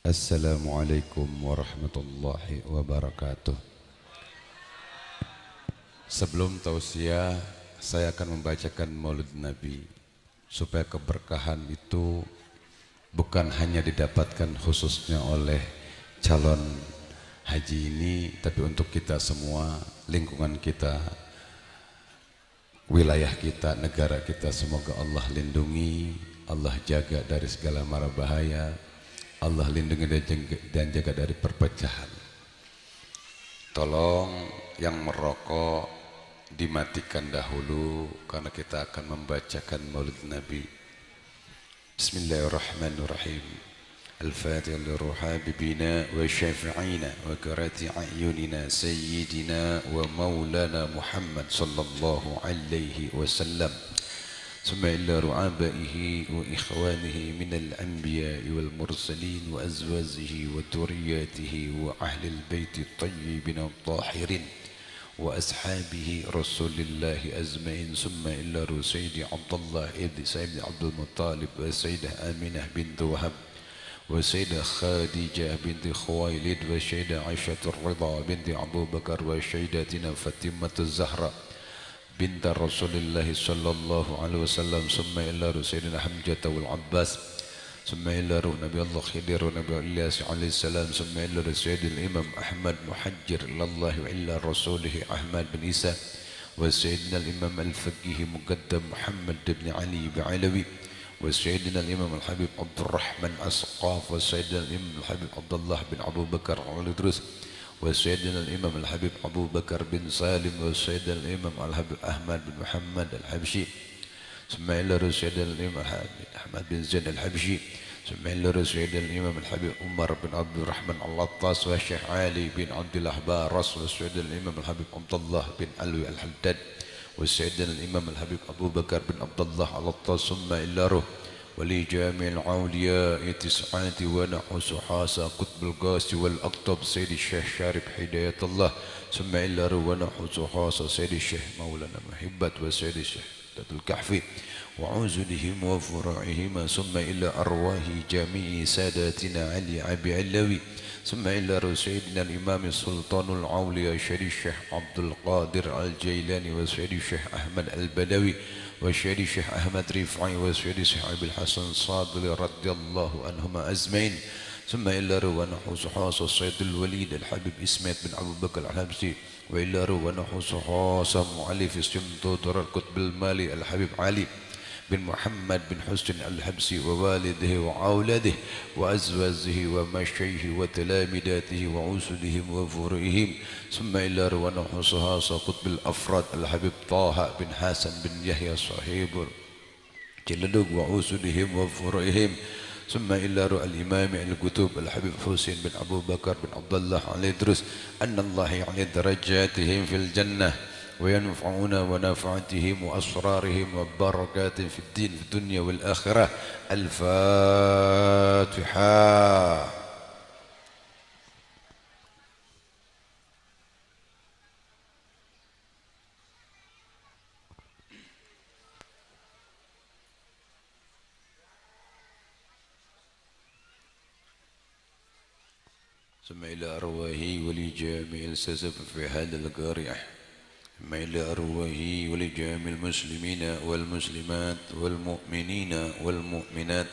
Assalamualaikum warahmatullahi wabarakatuh. Sebelum tausiah, saya akan membacakan Maulid Nabi supaya keberkahan itu bukan hanya didapatkan khususnya oleh calon haji ini, tapi untuk kita semua, lingkungan kita, wilayah kita, negara kita. Semoga Allah lindungi, Allah jaga dari segala mara bahaya, Allah lindungi dan jaga dari perpecahan. Tolong yang merokok dimatikan dahulu karena kita akan membacakan Maulid Nabi. Bismillahirrahmanirrahim. Al-Fatihah li ruhabibina wa syafi'ina wa karati a'yunina sayyidina wa maulana Muhammad sallallahu alaihi wasallam. ثم إلى رعابئه وإخوانه من الأنبياء والمرسلين وأزواجه وذرياته وأهل البيت الطيبين الطاهرين وأصحابه رسول الله أجمعين. ثم إلى سيدي عبد الله ابن سيدي عبد المطلب وسيدة آمنة بنت وهب وسيدة خديجة بنت خويلد وسيدة عائشة الرضا بنت أبو بكر وسيدتنا فاطمة الزهراء بنت رسول الله صلى الله عليه وسلم. ثم إلى سيدنا حمزة والعباس، ثم إلى نبي الله خضر ونبي إلياس عليه السلام، ثم إلى سيد الإمام أحمد محجر الله وإلى رسوله أحمد بن عيسى وسيدنا الإمام الفقيه مقدم محمد بن علي بعلوي وسيدنا الإمام الحبيب عبد الرحمن أسقاف وسيدنا الإمام الحبيب عبد الله بن أبو بكر الإدريس وسيدنا الإمام الحبيب أبو بكر بن سالم وسيدنا الإمام الحبيب أحمد بن محمد الحبشي، ثم إلى سيدنا الإمام الحبيب أحمد بن زين الحبشي، ثم إلى سيدنا الإمام الحبيب عمر بن عبد الرحمن اللطاس والشيخ علي بن عبد الله بارس وسيدنا الإمام الحبيب عبد الله بن علوي الحداد وسيدنا الإمام الحبيب أبو بكر بن عبد الله اللطاس. ثم إلى روح ولي جامع العولياء تسعات ونحو سحاسة قطب القاس والأقطب سيد الشيخ شارب هداية الله. ثم إلى ونحو سحاسة سيد الشيخ مولانا محبة وسيد الشيخ الكحفي وعزلهم وفرعهما. ثم إلى أرواح جميع ساداتنا علي أبي علوي. ثم إلى سيدنا الإمام السلطان العولياء سيد الشيخ عبد القادر الجيلاني وسيد الشيخ أحمد البدوي وسيد الشيخ أحمد رفعي وسيد الشيخ أبي الحسن صادل رضي الله عنهما أجمعين. ثم إلى ونحو صحاصة السيد الوليد الحبيب إسماعيل بن أبو بكر الحبسي وإلى ونحو صحاصة مؤلف السمت در القطب المالي الحبيب علي بن محمد بن حسن الحبسي ووالده وأولاده وأزواجه ومشيه وتلامذته وعسلهم وفرعهم. ثم إلى ونحو صحاصة قطب الأفراد الحبيب طه بن حسن بن يحيى صاحب جلدوق وعسلهم وفرعهم. ثم إلى الإمام الكتب الحبيب حسين بن أبو بكر بن عبد الله عليه درس أن الله يعلي درجاتهم في الجنة وينفعون ونفعتهم وأسرارهم وبركات في الدين في الدنيا والآخرة. الفاتحة. ثم إلى أرواحي ولجميع السسف في هذا القارعة، ثم إلى أرواحي ولجميع المسلمين والمسلمات والمؤمنين والمؤمنات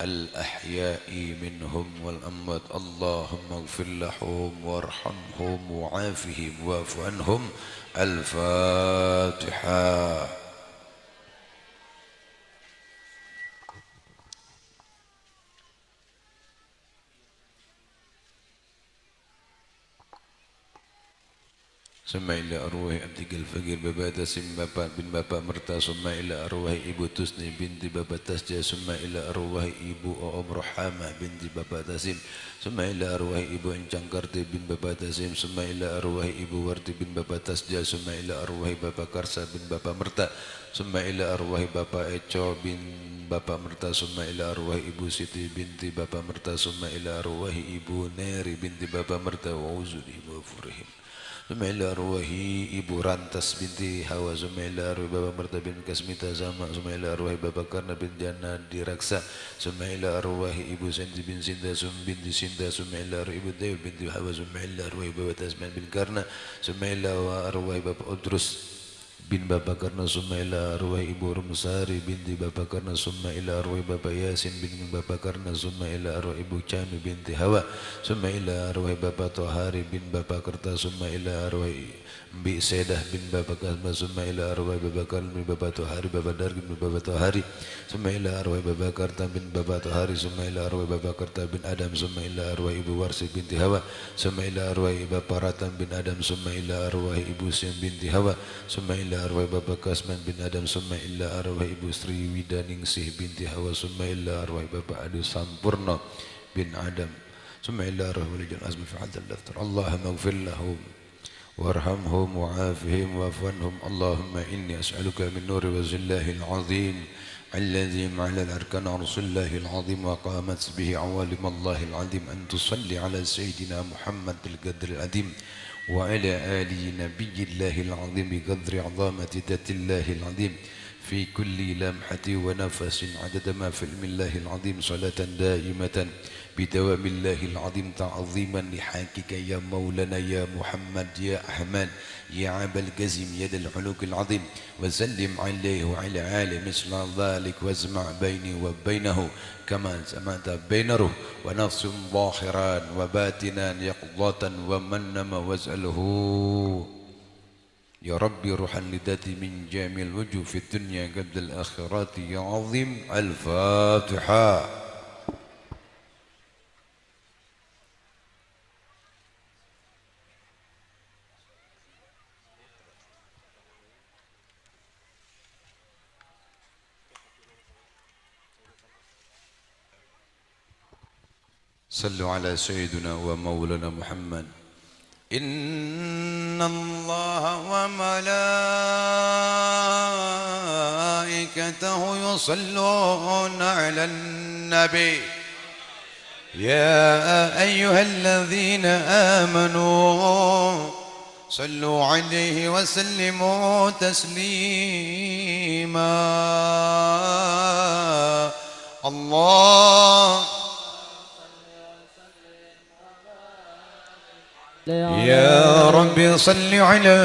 الأحياء منهم والأموات. اللهم اغفر لهم وارحمهم وعافهم واعف عنهم. الفاتحة. ثم إلى أرواح أبدك الفقير بابا تسم بابا بن بابا مرتا. ثم إلى أرواح إبو تسني بنت بابا تسجى. ثم إلى أرواح إبو أم رحامة بنت بابا تسم. ثم إلى أرواح إبو إنجانكرتي بن بابا تسم. ثم إلى أرواح إبو وردي بن بابا تسجى. ثم إلى أرواح بابا كرسا بن بابا مرتا. ثم إلى أرواح بابا إيشو بن بابا مرتا. ثم إلى أرواح إبو سيتي بنت بابا مرتا. ثم إلى أرواح إبو نيري بنت بابا مرتا وعزلهم وفرهم. Summa ila arwahi Ibu Rantas binti Hawa. Summa ila arwahi Bapak Merta bin Kasmita Sama. Summa ila arwahi Bapak Karna bin Jana Diraksa. Summa ila arwahi Ibu Santi bin Sinta Sum binti Sinta. Summa ila arwahi Ibu Dewi binti Hawa. Summa ila arwahi Bapak Tasman bin Karna. Summa ila arwahi Bapak Udrus bin Bapak Karna. Summa ila arwahi Ibu Rumsari binti Bapak Karna. Summa ila arwahi Bapak Yasin bin Bapak Karna. Summa ila arwahi Ibu Cami binti Hawa. Summa ila arwahi Bapak Tohari bin Bapak Kerta. Summa ila arwahi Mbi Sedah bin Bapak Kasma. Summa ila arwahi Bapak Karna bin Bapak Tohari, Bapak Dargin bin Bapak Tohari. Summa ila arwahi Bapak Karta bin Bapak Tohari. Summa ila arwahi Bapak Kerta bin Adam. Summa ila arwahi Ibu Warsi binti Hawa. Summa ila arwahi Bapak Ratan bin Adam. Summa ila arwahi Ibu Siam binti Hawa. Summa ila arwahi Bapak Kasman bin Adam. Summa ila arwahi Ibu Sri Widaningsih binti Hawa. Summa ila arwahi Bapak Adu Sampurno bin Adam. Summa ila arwahi Walijul Azmi fi hadal daftar. Allahumma ighfir lahum وارحمهم وعافهم واعف عنهم. اللهم إني أسألك من نور وجه الله العظيم الذي على الأركان عرش الله العظيم وقامت به عوالم الله العظيم أن تصلي على سيدنا محمد القدر العظيم وعلى آله نبي الله العظيم بقدر عظامة ذات الله العظيم في كل لمحة ونفس عدد ما في علم الله العظيم صلاة دائمة بدوام الله العظيم تعظيما لحاكك يا مولانا يا محمد يا أحمد يا عبا القزم يد العلوك العظيم وسلم عليه وعلى آله مثل ذلك واسمع بيني وبينه كما سمعت بينه ونفس ظاهرا وباتنا يقظة ومنما واسأله يا ربي روحا لذاتي من جميع الوجوه في الدنيا قبل الآخرات يا عظيم. الفاتحة. صلوا على سيدنا ومولانا محمد. إن الله وملائكته يصلون على النبي يا أيها الذين آمنوا صلوا عليه وسلموا تسليما. الله يا ربي صل على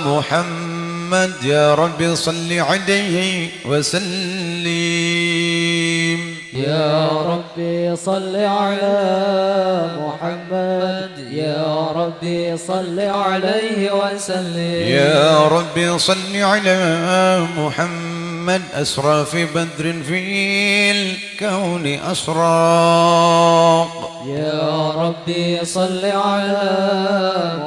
محمد يا ربي صل عليه وسلم. يا ربي صل على محمد يا ربي صل عليه وسلم. يا ربي صل على محمد أسرى في بدر في الكون أسراق. يا ربي صل على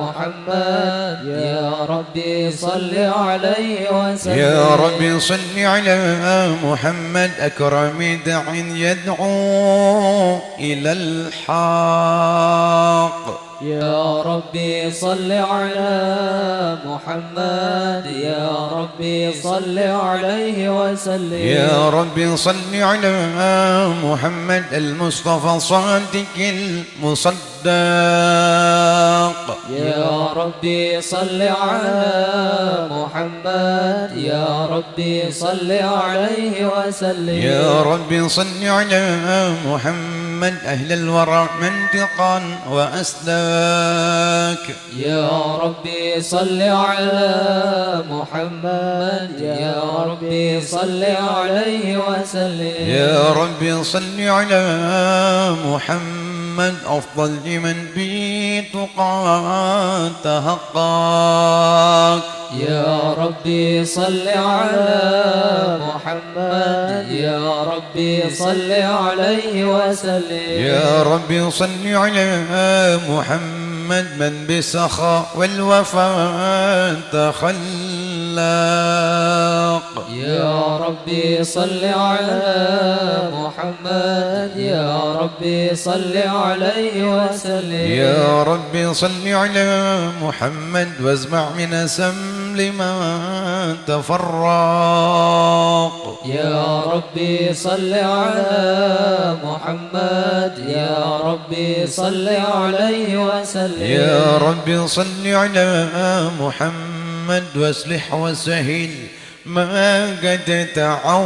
محمد يا ربي صل عليه وسلم. يا ربي صل على محمد أكرم داع يدعو إلى الحق. يا ربي صل على محمد يا ربي صل عليه وسلم. يا ربي صل على محمد المصطفى صادق المصدق. يا ربي صل على محمد يا ربي صل عليه وسلم. يا ربي صل على محمد أهل الورع منطقا وأسلاك. يا ربي صل على محمد يا ربي صل عليه وسلم. يا ربي صل على محمد أفضل لمن بتقى تحقق. يا ربي صل على محمد يا ربي صل عليه وسلم. يا ربي صل على محمد من بسخاء والوفاء تخلق. يا ربي صل على محمد يا ربي صل عليه وسلم. يا ربي صل على محمد واسمع من سم لمن تفرق. يا ربي ربي صل على محمد يا ربي صل عليه وسلم. يا ربي صل على محمد واصلح وسهل ما قد تعوق.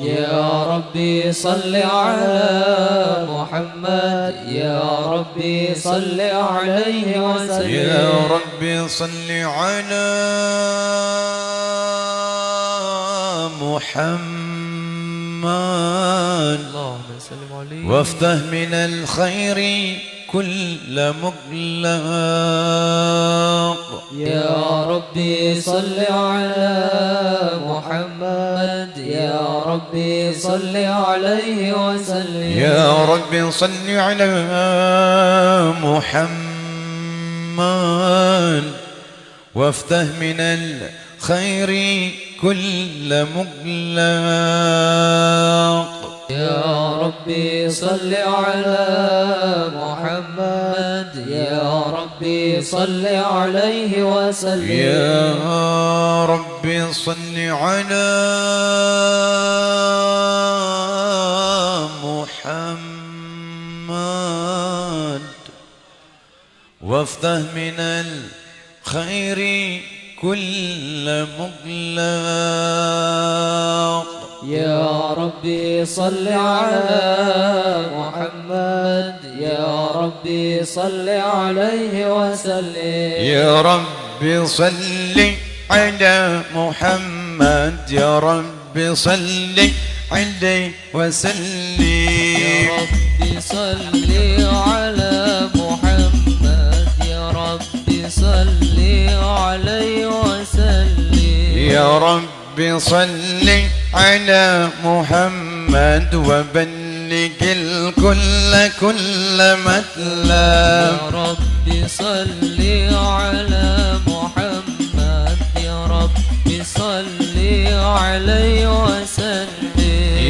يا ربي صل على محمد يا ربي صل عليه وسلم. يا ربي صل على محمد اللهم سلم عليه وافتح من الخير كل مغلق. يا ربي صل على محمد يا ربي صل عليه وسلم. يا ربي صل على محمد وافتح من الخير كل مغلق. يا ربي صل على محمد يا ربي صل عليه وسلم. يا ربي صل على محمد وافتح من الخير كل مغلق. يا ربي صل على محمد يا ربي صل عليه وسلم. يا ربي صل على محمد يا ربي صل عليه وسلم. يا ربي صل على محمد يا ربي صل عليه وسلم. يا ربي صل على محمد وبلغ الكل كل مطلب. يا ربي صل على محمد يا ربي صل عليه وسلم.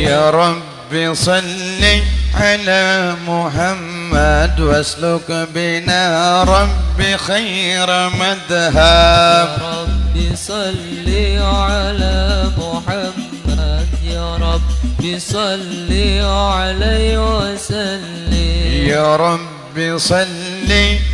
يا ربي صل على محمد واسلك بنا ربي خير مذهب. يا ربي صل على محمد يا ربي صل عليه وسلم. يا ربي صل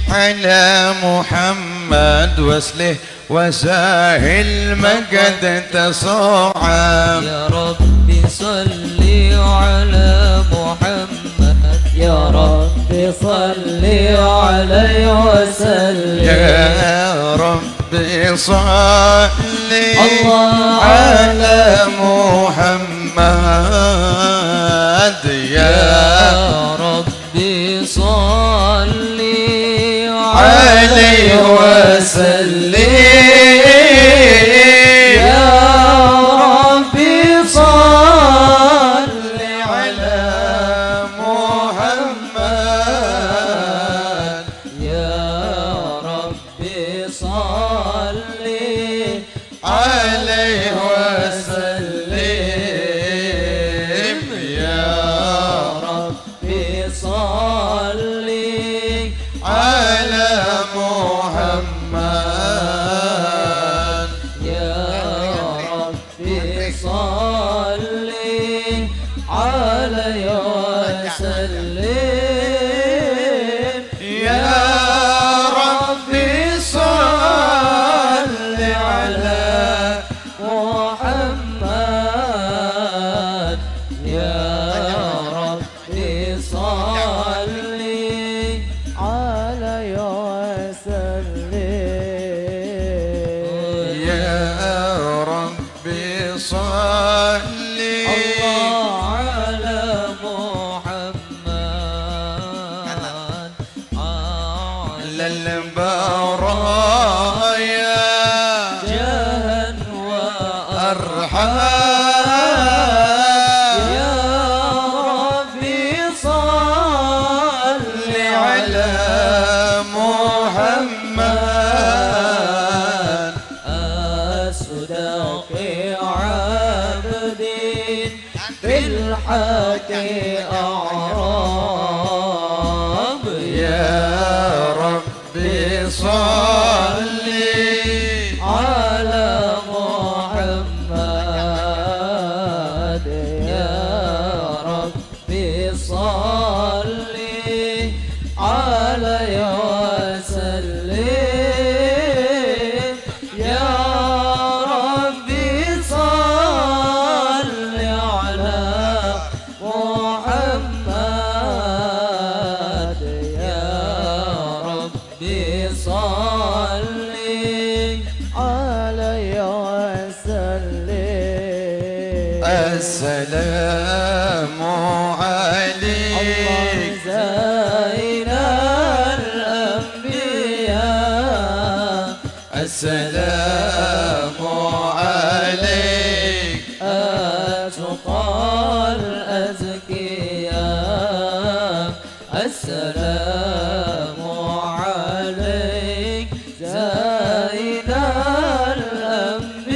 على محمد واسله وسهل ما قد تصعب. يا ربي صل على محمد يا ربي صل عليه وسلم. يا ربي صل على محمد يا ربي صل عليه وسلم. يا ربي صل على محمد يا ربي صل عليه وسلم. يا ربي صل على محمد يا ربي صل عليه وسلم. يا ربي صل على محمد يا ربي صل عليه وسلم. يا ربي صل الله على محمد على البرايا جها وأرحام. يا ربي صل على محمد أصدق عبد بالحق أعراب. يا ربي صل على محمد السلام عليك زين الأنبياء. السلام عليك أتقى الأزكياء. السلام عليك زين الأنبياء.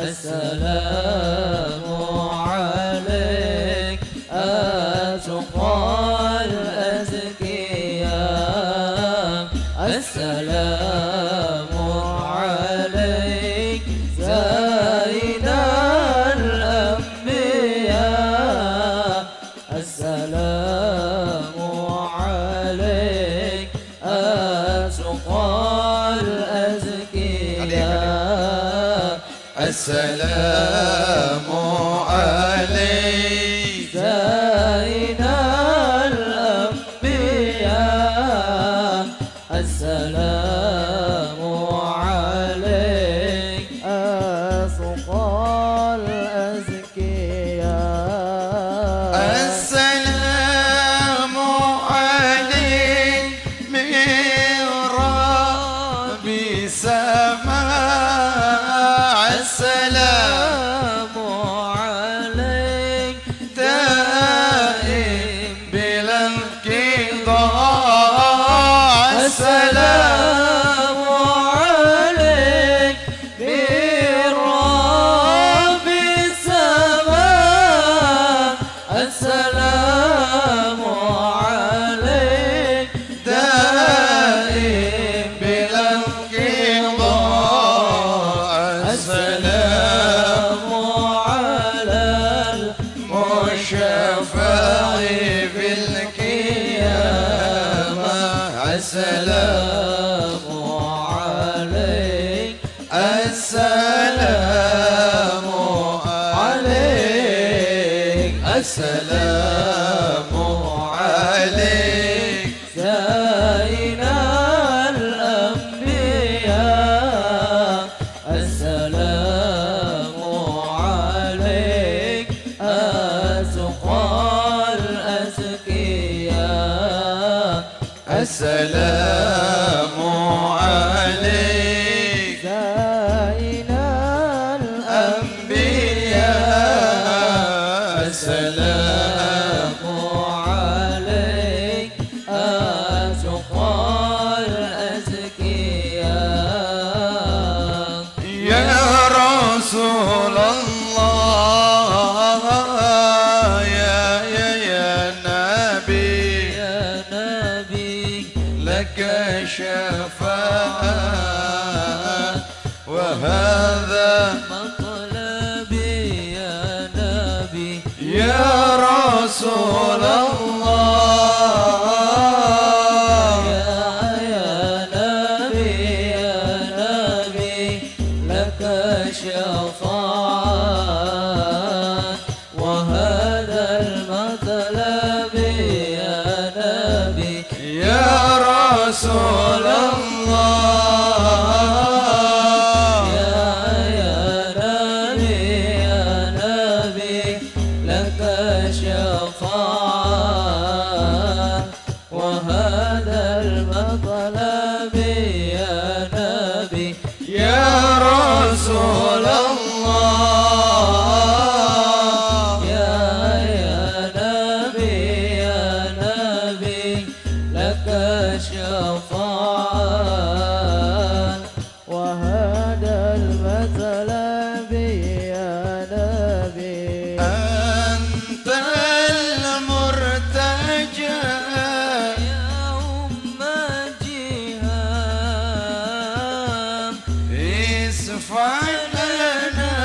السلام عليك أتقى الأزكياء. السلام عليك زين الأنبياء. السلام عليك أتقى الأزكياء. السلام عليك زين الأنبياء. السلام عليك أتقى الأزكياء. السلام عليك من رب السماء. السلام عليك دائم بلا انقطاع. السلام عليك من رب السماء. السلام عليك دائم بلا انقطاع. السلام على المشفع في القيامة. السلام عليك. السلام عليك. السلام عليك زين الأنبياء. السلام عليك أتقى الأزكياء. السلام عليك زين الأنبياء. السلام عليك أتقى الأزكياء. يا رسول الله يا يا يا نبي يا نبي لك شفاعة وهذا مطلبي يا نبي. يا رسول الله يا يا نبي يا نبي لك شفاعة وهذا المطلب يا نبي. يا رسول الله يا يا نبي يا نبي لك شفاعة وهذا المطلب يا نبي. يا رسول الله يا يا نبي يا نبي لك شفاعة وهذا المطلب يا نبي. أنت المرتجى يوم جهام اسفع لنا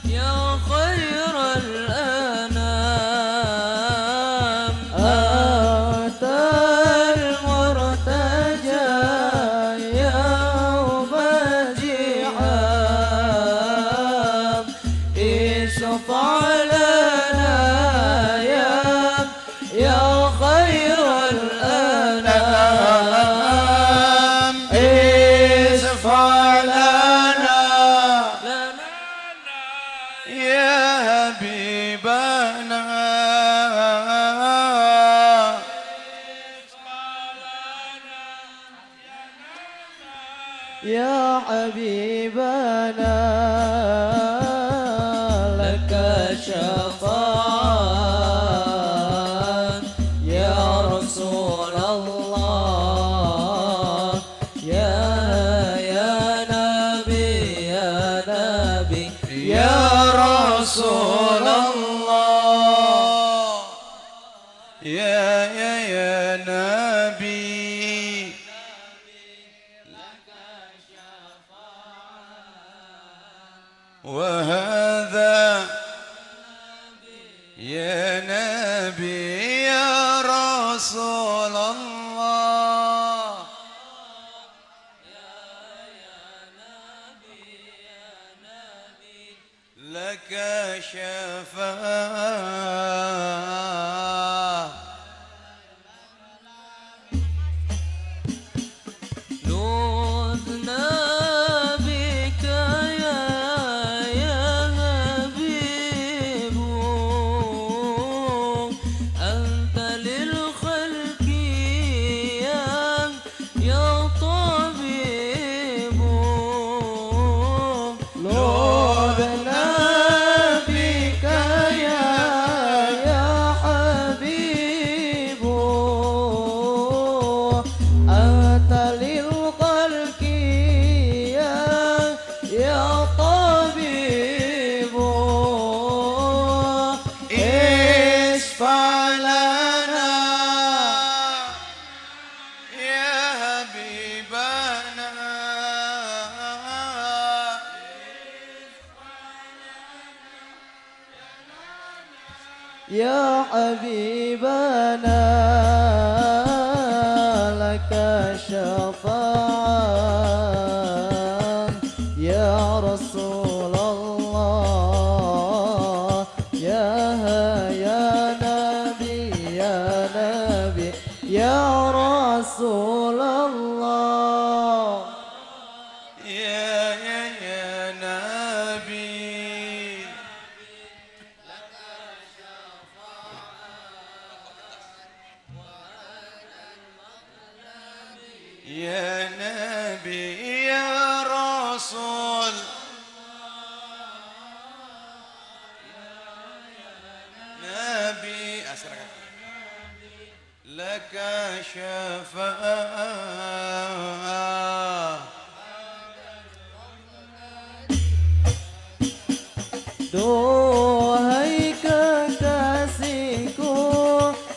يا خير الأنام. أنت المرتجى يوم جهام اشفع لنا يا خير الأنام. اشفع لنا يا حبيبنا لك شفاعة يا رسول الله يا نبي يا نبي يا رسول الله يا يا يا نبي لك شفاعة وهذا يا نبي يا رسول الله يا نبي يا نبي لك شفاعة. لذنا بك يا حبيب أنت للخلق يا طبيب. لذنا بك يا حبيب أنت للخلق يا طبيب. اشفع لنا يا حبيبنا يا حبيبنا لك شفاعة يا رسول الله يا نبي يا نبي يا رسول الله يا يا يا نبي يا نبي يا رسول نبي لك شفاعة. Duhai kekasihku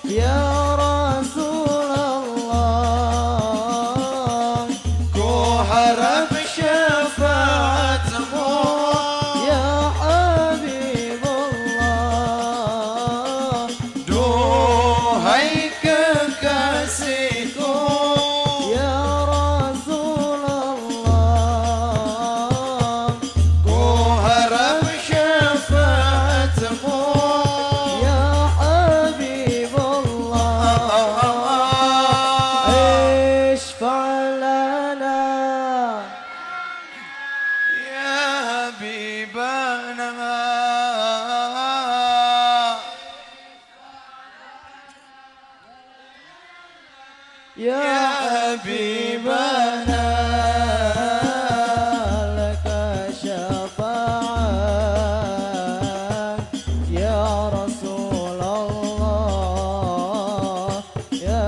ya Rasul Allah, ku harap syafaatmu ya Habibullah. Duhai kekasihku ya Rasul Allah, ku harap syafaatmu ya Habibullah. Ishfa' lana ya Habibana ya Habibana laka syafa'ah ya Rasul Allah ya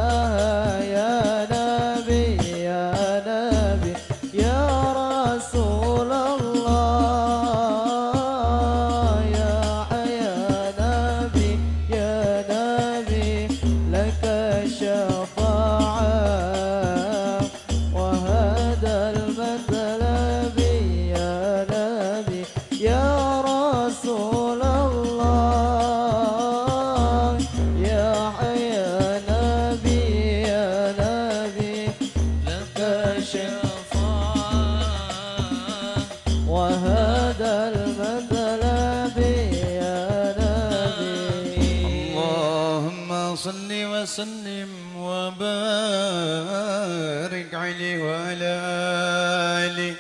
Nabi ya Nabi ya Rasul Allah ya Nabi ya Nabi laka syafa'ah وهذا المثل يا نبي يا رسول الله يا نبي يا نبي لك شفاعة وهذا المثل يا نبي. اللهم صل وسلم وبارك عليه وعلى آله.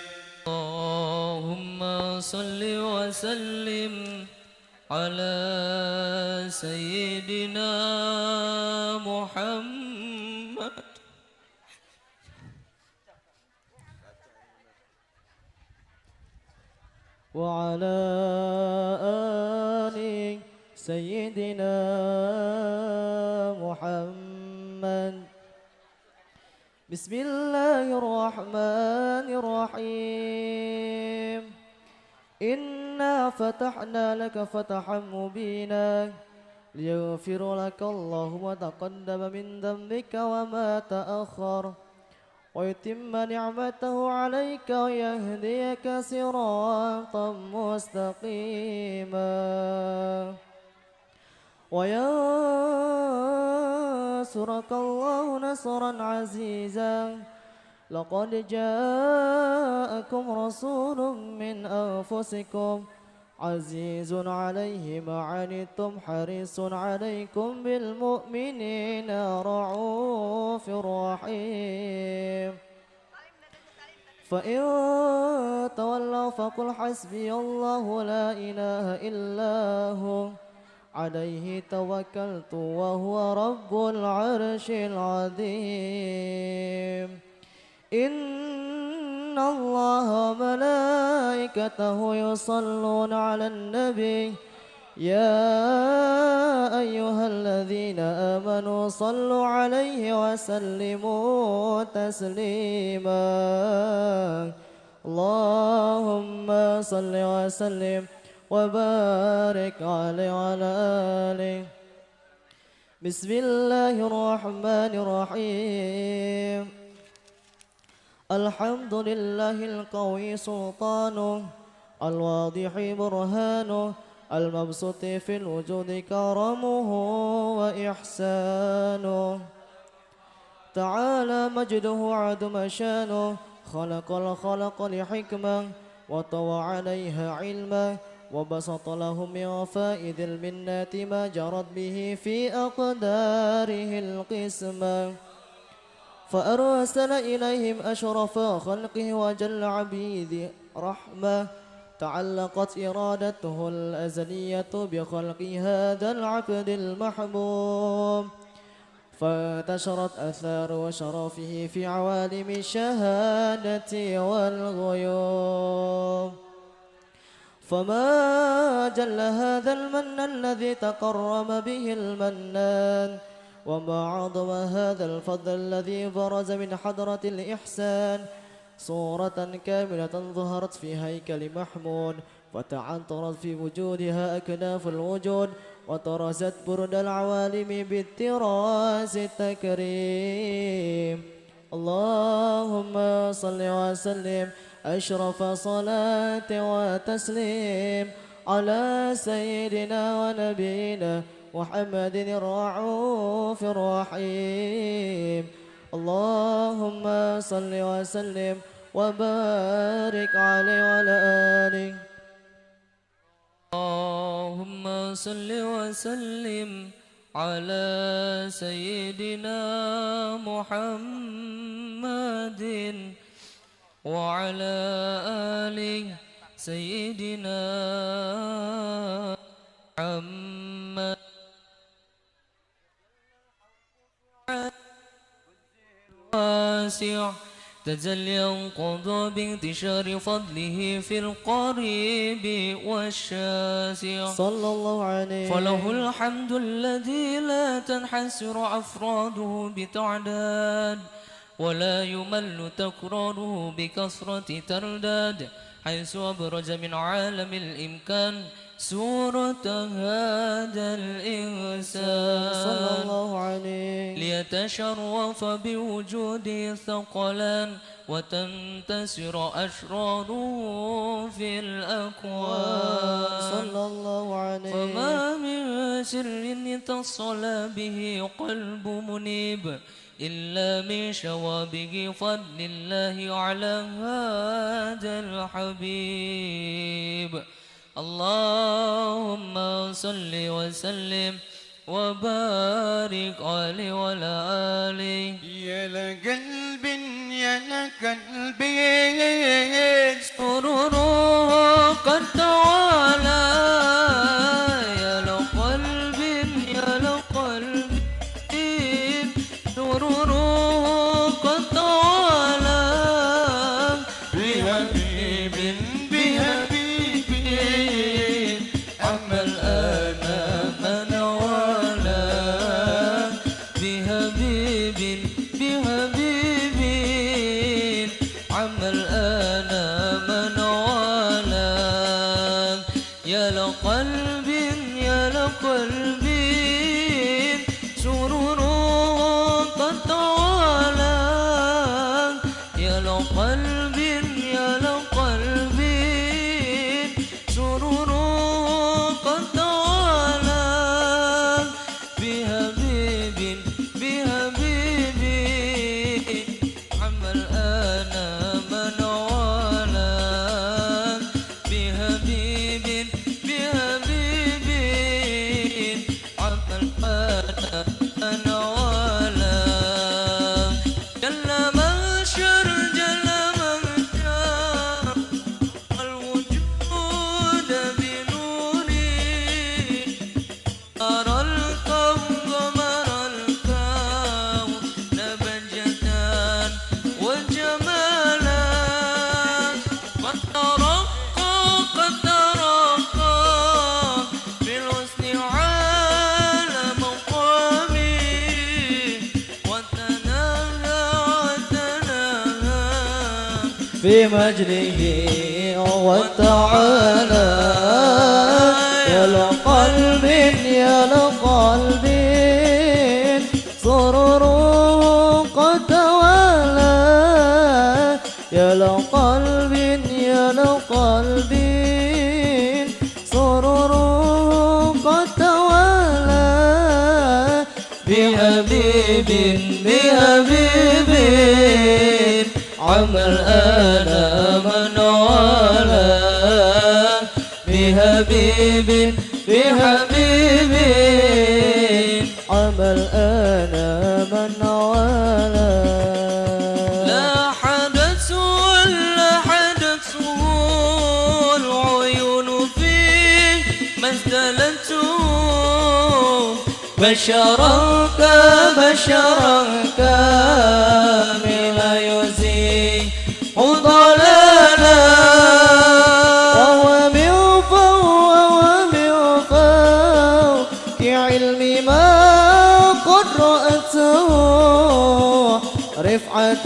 اللهم صل وسلم على سيدنا محمد. وعلى آل سيدنا محمد. بسم الله الرحمن الرحيم. إنا فتحنا لك فتحا مبينا ليغفر لك الله ما تقدم من ذنبك وما تأخر ويتم نعمته عليك ويهديك صراطا مستقيما وينصرك الله نصرا عزيزا. لقد جاءكم رسول من أنفسكم عزيز عليه ما عنتم حريص عليكم بالمؤمنين رؤوف رحيم. فإن تولوا فقل حسبي الله لا إله إلا هو عليه توكلت وهو رب العرش العظيم. إن الله وملائكته يصلون على النبي يا أيها الذين آمنوا صلوا عليه وسلموا تسليما. اللهم صل وسلم وبارك عليه وعلى آله. بسم الله الرحمن الرحيم. الحمد لله القوي سلطانه الواضح برهانه المبسوط في الوجود كرمه وإحسانه. تعالى مجده عظم شانه خلق الخلق لحكمة وطوى عليها علمه وبسط لهم من فائد المنات ما جرت به في أقداره القسمة. فأرسل إليهم أشرف خلقه وجل عبيده رحمة. تعلقت إرادته الأزلية بخلق هذا العبد المحبوب فانتشرت آثار شرفه في عوالم الشهادة والغيوب. فما جل هذا المن الذي تقرم به المنان وما عظم هذا الفضل الذي برز من حضرة الإحسان صورة كاملة ظهرت في هيكل محمود وتعنطرت في وجودها أكناف الوجود وطرزت برد العوالم بالتراس التكريم. اللهم صل وسلم أشرف صلاة وتسليم على سيدنا ونبينا محمد الرؤوف الرحيم. اللهم صل وسلم وبارك عليه وعلى آله. اللهم صل وسلم على سيدنا محمد وعلى آل سيدنا محمد. واسع تجليا قضى بانتشار فضله في القريب والشاسع صلى الله عليه. فله الحمد الذي لا تنحسر أفراده بتعداد ولا يمل تكراره بكثرة ترداد، حيث أبرز من عالم الإمكان سورة هذا الإنسان صلى الله عليه ليتشرف بوجوده الثقلان وتنتصر أشراره في الأكوان صلى الله عليه. فما من سر اتصل به قلب منيب إلا من شوابه فضل الله على هذا الحبيب. اللهم صل وسلم وبارك عليه وعلى آله. يا لقلب يا لقلب سروره قد توالى، يا لقلب يا لقلب سروره قد توالى، بحبيب بحبيب لقلب يا لقلب سرور قد توالى بحبيب بحبيب عم الآن من والى بحبيب بحبيب عم الآن من والى. جل منشر جل منشر الوجود بنوري أرى الكون قمر الكون بهجة وجمالا. قد ترقى قد ترقى في الحسن على مقامي وتناهى وتناهى في مجده وتعالى. يا لقلب يا لقلب سرور قد توالى. يا لقلب يا لقلب سرور قد توالى بحبيب بحبيب عم الآن من والى بحبيب بحبيب عم الآن من والى. لا حدث ولا حدثه العيون فيه ما استلته بشرا كبشرا كاملا يزيح ضلالا. وهو من فوق ومن فوق علم ما قد رأته رفعة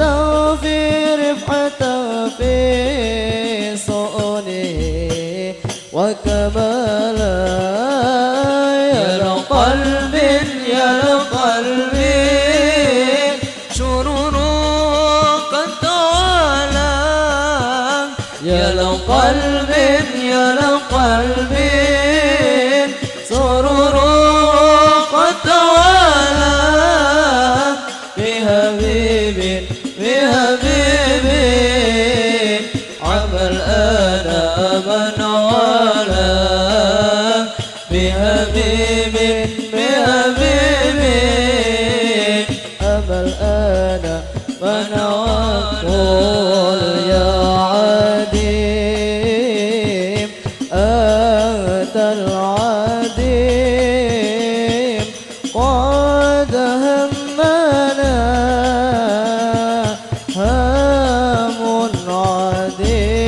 في رفعة في صونه وكمالا. يا لقلب يا لقلب سرور قد توالى. يا لقلب يا لقلب سرور قد توالى بحبيب بحبيب عم الآن من والى بحبيب بحبيب أما الآن من أقول يا عديم أنت العديم قد همنا هم عديم.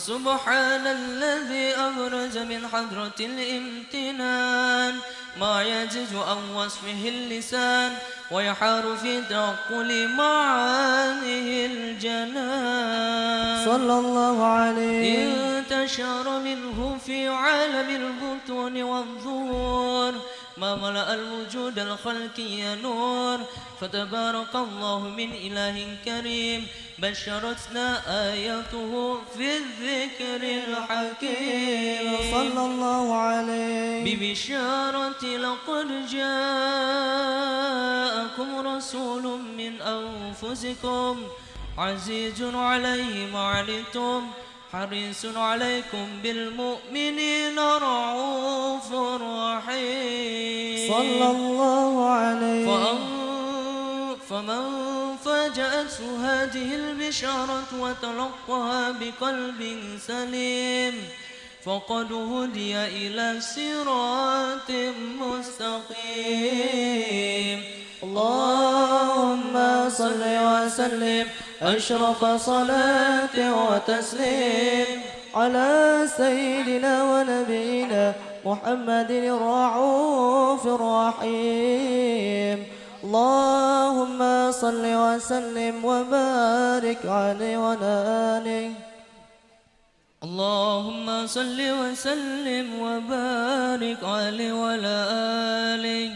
فسبحان الذي أبرز من حضرة الامتنان ما يعجز عن وصفه اللسان ويحار في تعقل معانيه الجنان. صلى الله عليه. انتشر منه في عالم البطون والظهور ما ملأ الوجود الخلقي نور. فتبارك الله من إله كريم بشرتنا آياته في الذكر الحكيم. صلى الله عليه. ببشارة لقد جاءكم رسول من أنفسكم عزيز عليه ما عنتم حريص عليكم بالمؤمنين رؤوف رحيم. صلى الله عليه. فمن فاجأته هذه البشارة وتلقاها بقلب سليم فقد هدي إلى صراط مستقيم. اللهم صل وسلم أشرف صلاة وتسليم على سيدنا ونبينا محمد الرؤوف الرحيم. اللهم صل وسلم وبارك عليه وعلى آله. اللهم صل وسلم وبارك عليه وعلى آله.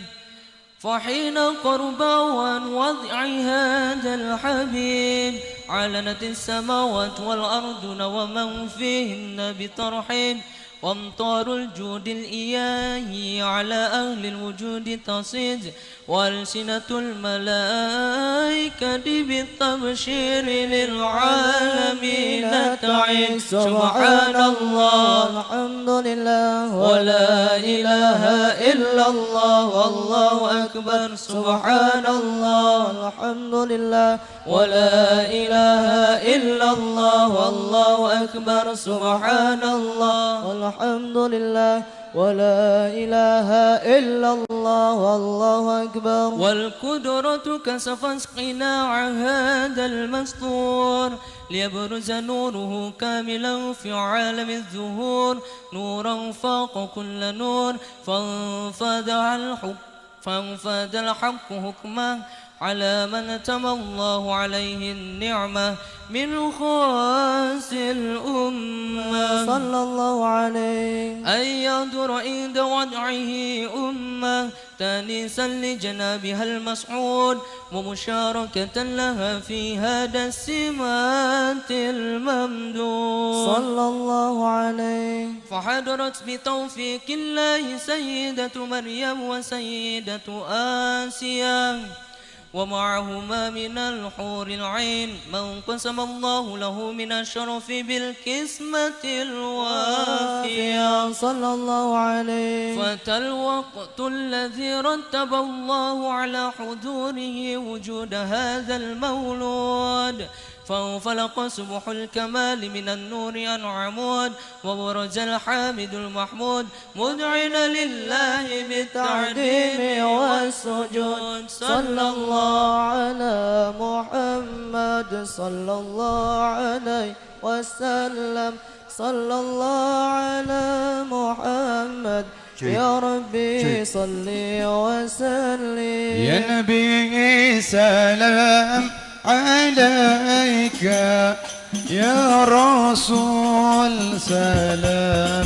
فحين قرب عن وضع هذا الحبيب علنت السماوات والأرض ومن فيهن بترحيب وامطار الجود الإلهي على أهل الوجود تصيد وألسنة الملائكة بالتبشير للعالمين تعيد. سبحان الله الحمد لله ولا إله إلا الله والله أكبر. سبحان الله الحمد لله ولا إله إلا الله والله أكبر. سبحان الله الحمد لله ولا إله إلا الله والله أكبر. والقدرة كشفت قناع هذا المستور ليبرز نوره كاملا في عالم الظهور نورا فاق كل نور. فانفذ الحق حكمه على من تم الله عليه النعمة من خاص الأمة. صلى الله عليه. أن ينظر عند وضعه أمة تانيسا لجنابها المسعود ومشاركة لها في هذا السمات الممدود. صلى الله عليه. فحضرت بتوفيق الله سيدة مريم وسيدة آسيا ومعهما من الحور العين من قسم الله له من الشرف بالقسمة الوافية. صلى الله عليه. فأتى الوقت الذي رتب الله على حضوره وجود هذا المولود فانفلق سبح الكمال من النور عن عمود وبرز الحامد المحمود مذعنا لله بالتعظيم والسجود. صلى الله على محمد صلى الله عليه وسلم. صلى الله على محمد يا ربي صل وسلم. يا نبي سلام عليك يا رسول سلام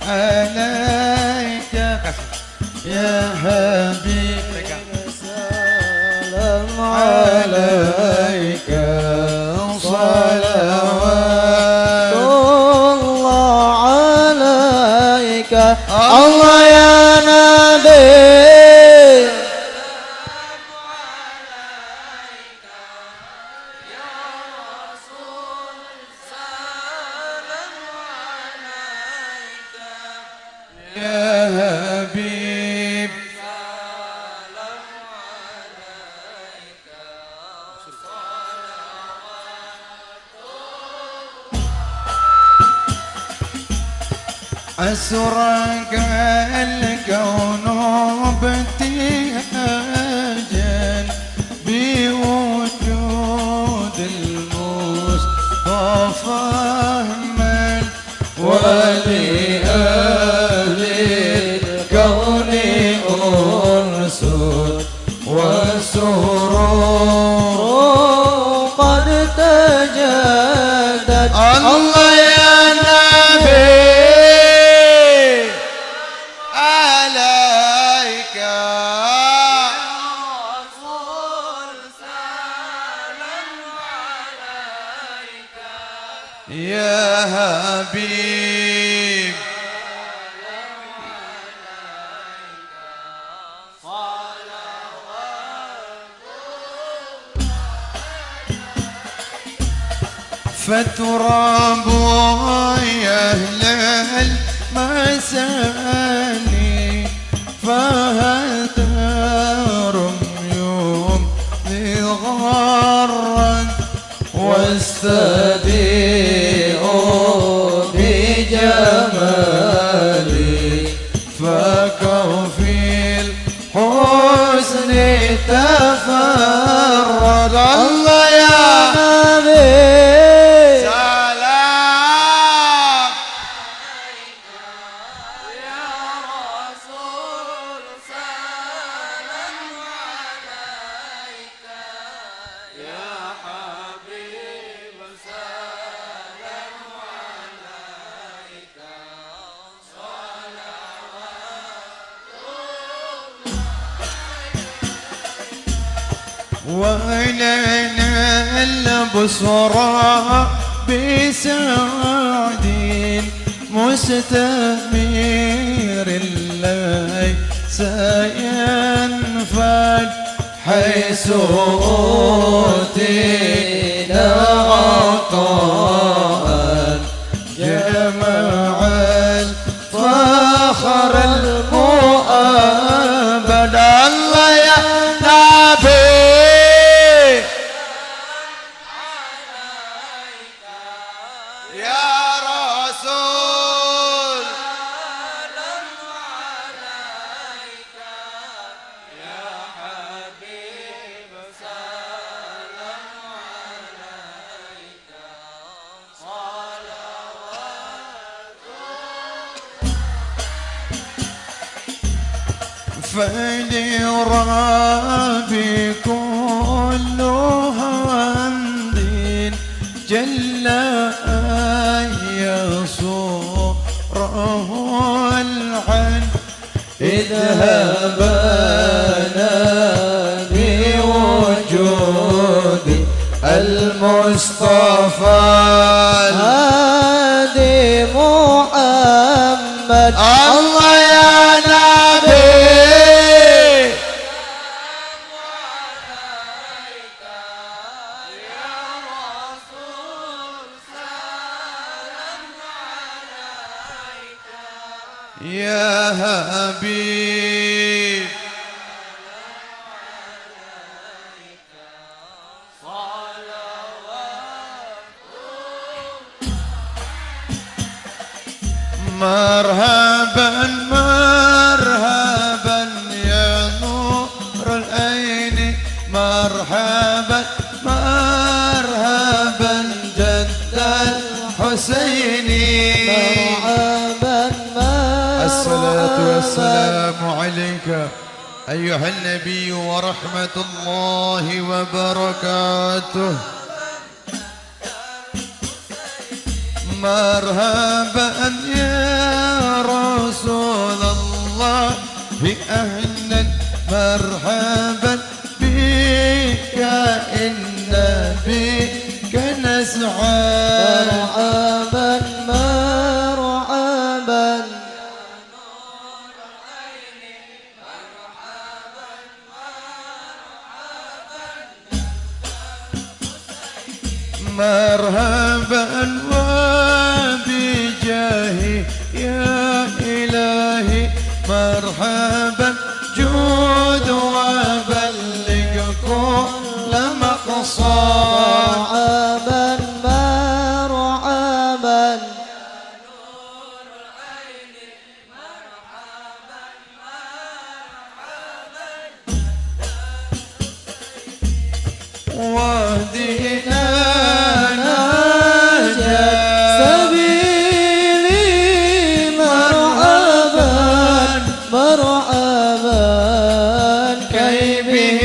عليك يا حبيب سلام عليك صلوات الله عليك الله يا نبي. يا حبيب سلام عليك أسرق الكون ابتهاجا بوجود المصطفى من سرور قد تجدد. الله يا نبي عليك يا رسول سلام عليك يا حبيب فتراب يا أهل المساني فهل ترم يوم غرد واستبيء بجمالي فكوفي الحسن تفرد. الله يا نبي سلام يا رسول سلام عليك يا حبيب سلام عليك ولنا البصرى بسعد مستمير ليس ينفد حيث أوتينا عطاء جمع الفخر المؤبد. الله يا نبي يا رسول سلام عليك يا حبيب سلام عليك صلوات. فلربي كل حمد جل أن يصوره العن اذهبنا بوجود المصطفى هادي محمد. الله يا نبي يا رسول سلام عليك يا حبيب مرحبا مرحبا يا نور العين مرحبا مرحبا جد الحسين. مرحبا مرحبا. الصلاة والسلام عليك أيها النبي ورحمة الله وبركاته. مرحبا يا رسول الله أهلا مرحبا بك إن بك نسعى. مرحبا مرحبا مرحبا وبجاهي يا إلهي مرحبا جود وبلغ كل مقصود. مرحبا مرحبا واهدنا سبيلي مرحبا مرحبا كي به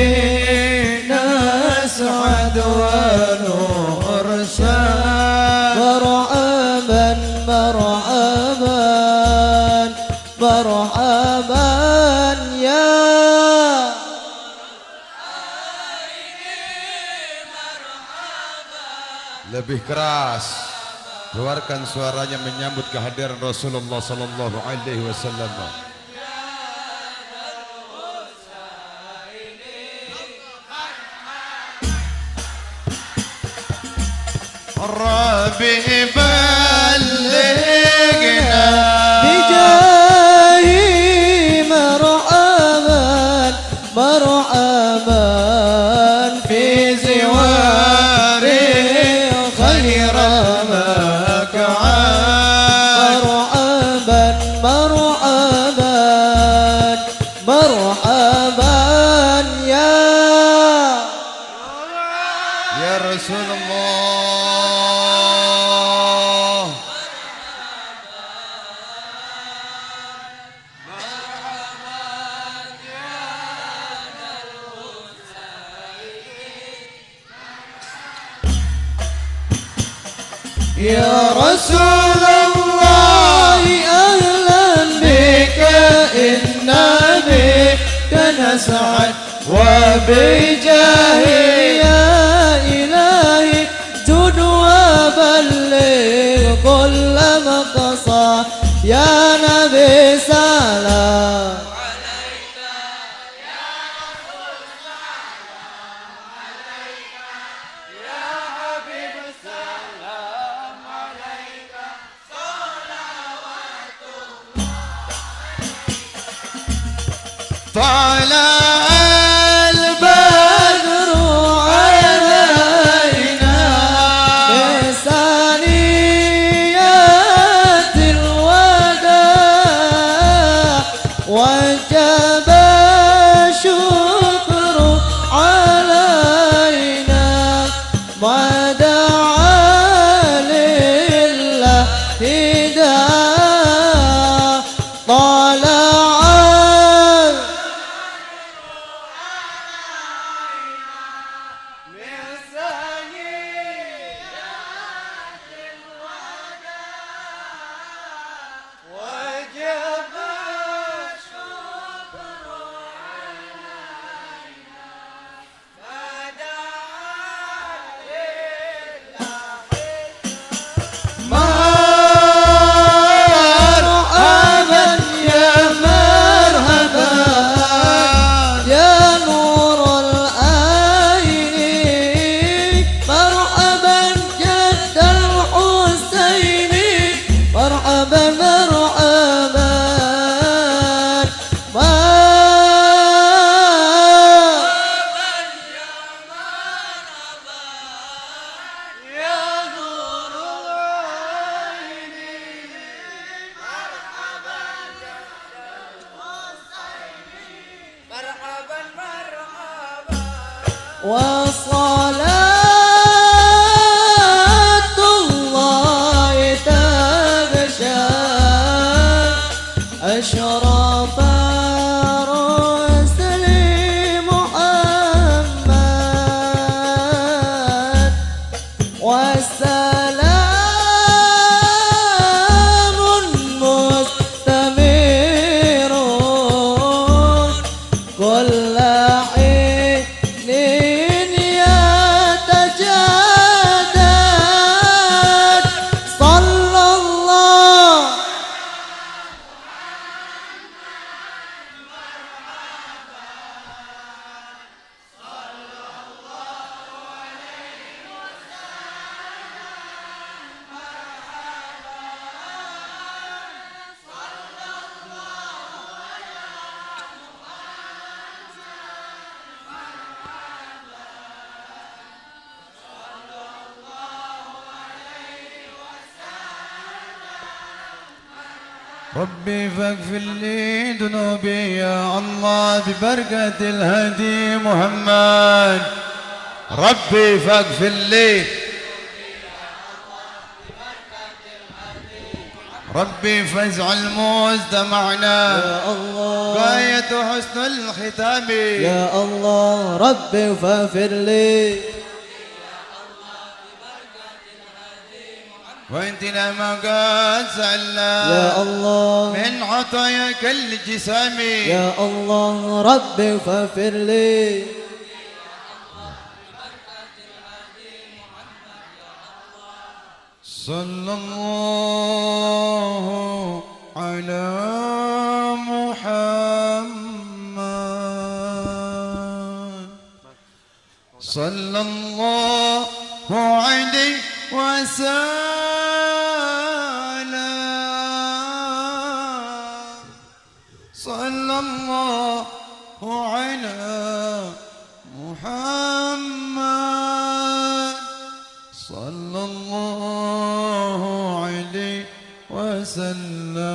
Lebih keras. Keluarkan suaranya menyambut kehadiran Rasulullah sallallahu alaihi wasallam. Rabbi ballighna bijahi marhaban marhaban fi ziwari khayra mak'an marhaban marhaban marhaban ya Rasulullah. Ya Rasulullah ahlan bika inna bika nas'ad wa bijahi ya ilahi jud wa balligh kull maqsa ya nabi salam طلع البدر علينا بثنيات الوداع وجب الشكر علينا ما دعا لله داع طلع وصلاة الله تغشى أشرف رسل محمد والسلام مستمر كل حين يتجدد صلى الله ربي فاغفر لي ذنوبي يا الله ببركة الهدي محمد. ربي فاغفر لي، ربي فاجعل مجتمعنا يا الله غاية حسن الختام يا الله. ربي فاغفر لي وانتنا ما قد سألنا يا الله من عطاياك الجسام يا الله. ربي فاغفر لي صلى الله على محمد صلى الله عليه وسلم صلى الله على محمد صلى الله عليه وسلم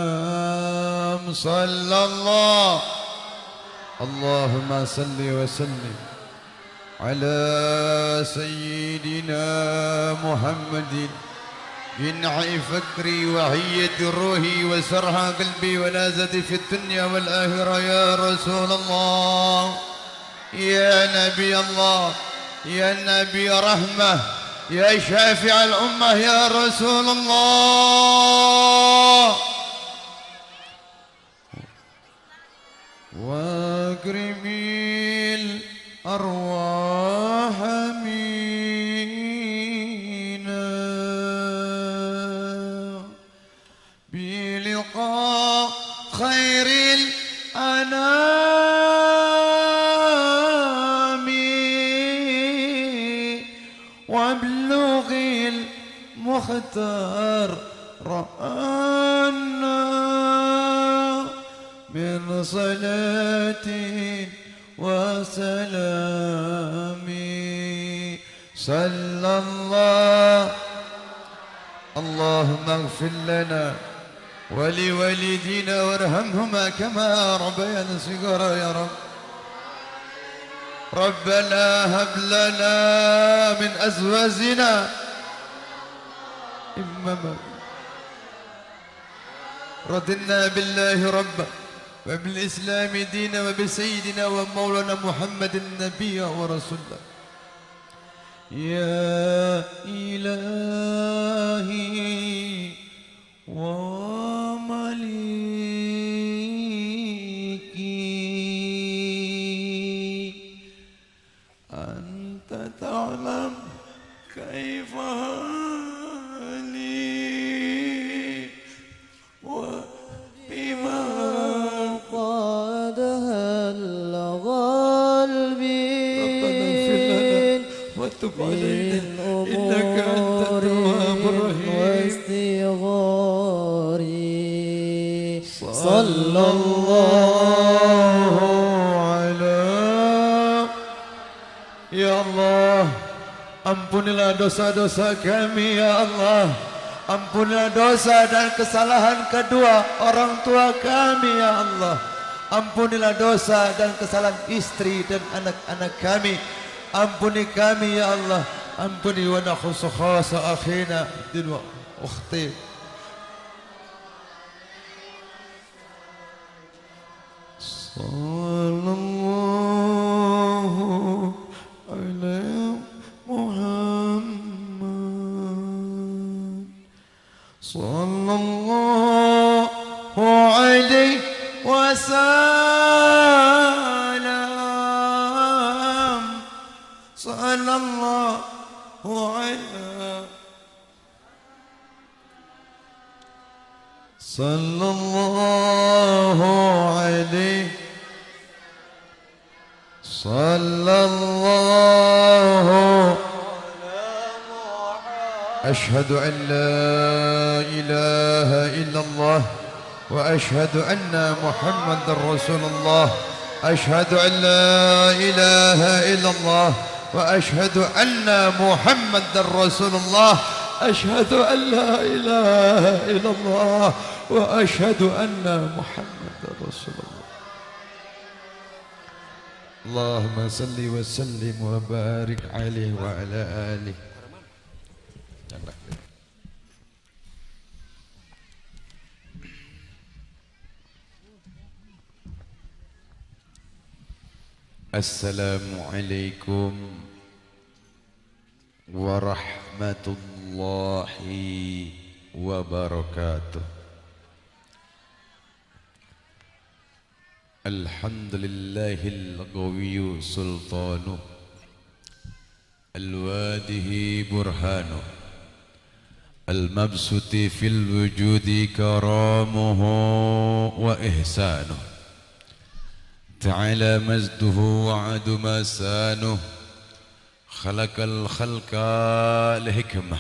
صلى الله. اللهم صل وسلم على سيدنا محمد جنع فكري وهية روحي وسرها قلبي ونازتي في الدنيا والآخرة يا رسول الله يا نبي الله يا نبي رحمة يا شافع الأمة يا رسول الله. واكرمي الأرواح منا بلقاء خير الأنام وابلغ المختار رآنا من صلاة وسلام صلى الله. اللهم اغفر لنا ولوالدينا وارحمهما كما ربيانا صغارا يا رب. ربنا هب لنا من أزواجنا إماما رضينا بالله ربا وبالإسلام دينا وبسيدنا ومولانا محمد النبي ورسوله. يا إلهي ومليكي أنت تعلم كيف حالي وبما قد هل قلبي. ربنا اغفر لنا وتب علينا إنك أنت التواب الرحيم. صلى الله على ya Allah, ampunilah dosa-dosa kami ya Allah. Ampunilah dosa dan kesalahan kedua orang tua kami ya Allah. Ampunilah dosa dan kesalahan istri dan anak-anak kami. Ampuni kami ya Allah. Ampuni wa nakhusu khasa akhina din wa ukhti. Sallallahu ala Muhammad sallallahu alaihi wasallam sallallahu ala sallallahu alaihi sallallahu. أشهد أن لا إله إلا الله وأشهد أن محمد رسول الله. أشهد أن لا إله إلا الله وأشهد أن محمد رسول الله. أشهد أن لا إله إلا الله وأشهد أن محمد رسول الله. اللهم صل وسلم وبارك عليه وعلى آله. Assalamualaikum warahmatullahi wabarakatuh. Alhamdulillahil qawiyyu sultanuh alwadihi burhanuh. المبسوط في الوجود كرامه وإحسانه تعالى مجده وعد مسانه خلق الخلق لحكمة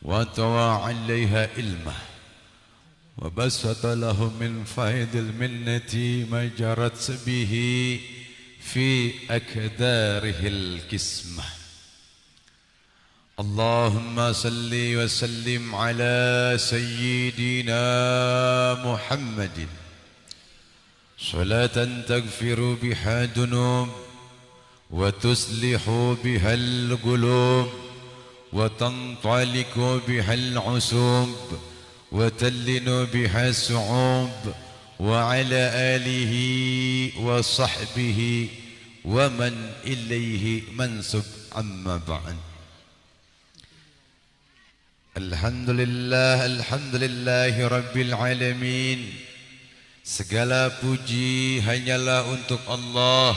وطوى عليها علمه وبسط له من فيض المنة ما جرت به في أكداره الكسمة. اللهم صل وسلم على سيدنا محمد صلاة تغفر بها الذنوب وتصلح بها القلوب وتنطلق بها العصوب وتلن بها الصعوب وعلى آله وصحبه ومن إليه منسب. أما بعد. الحمد لله، الحمد لله رب العالمين. Segala puji hanyalah untuk Allah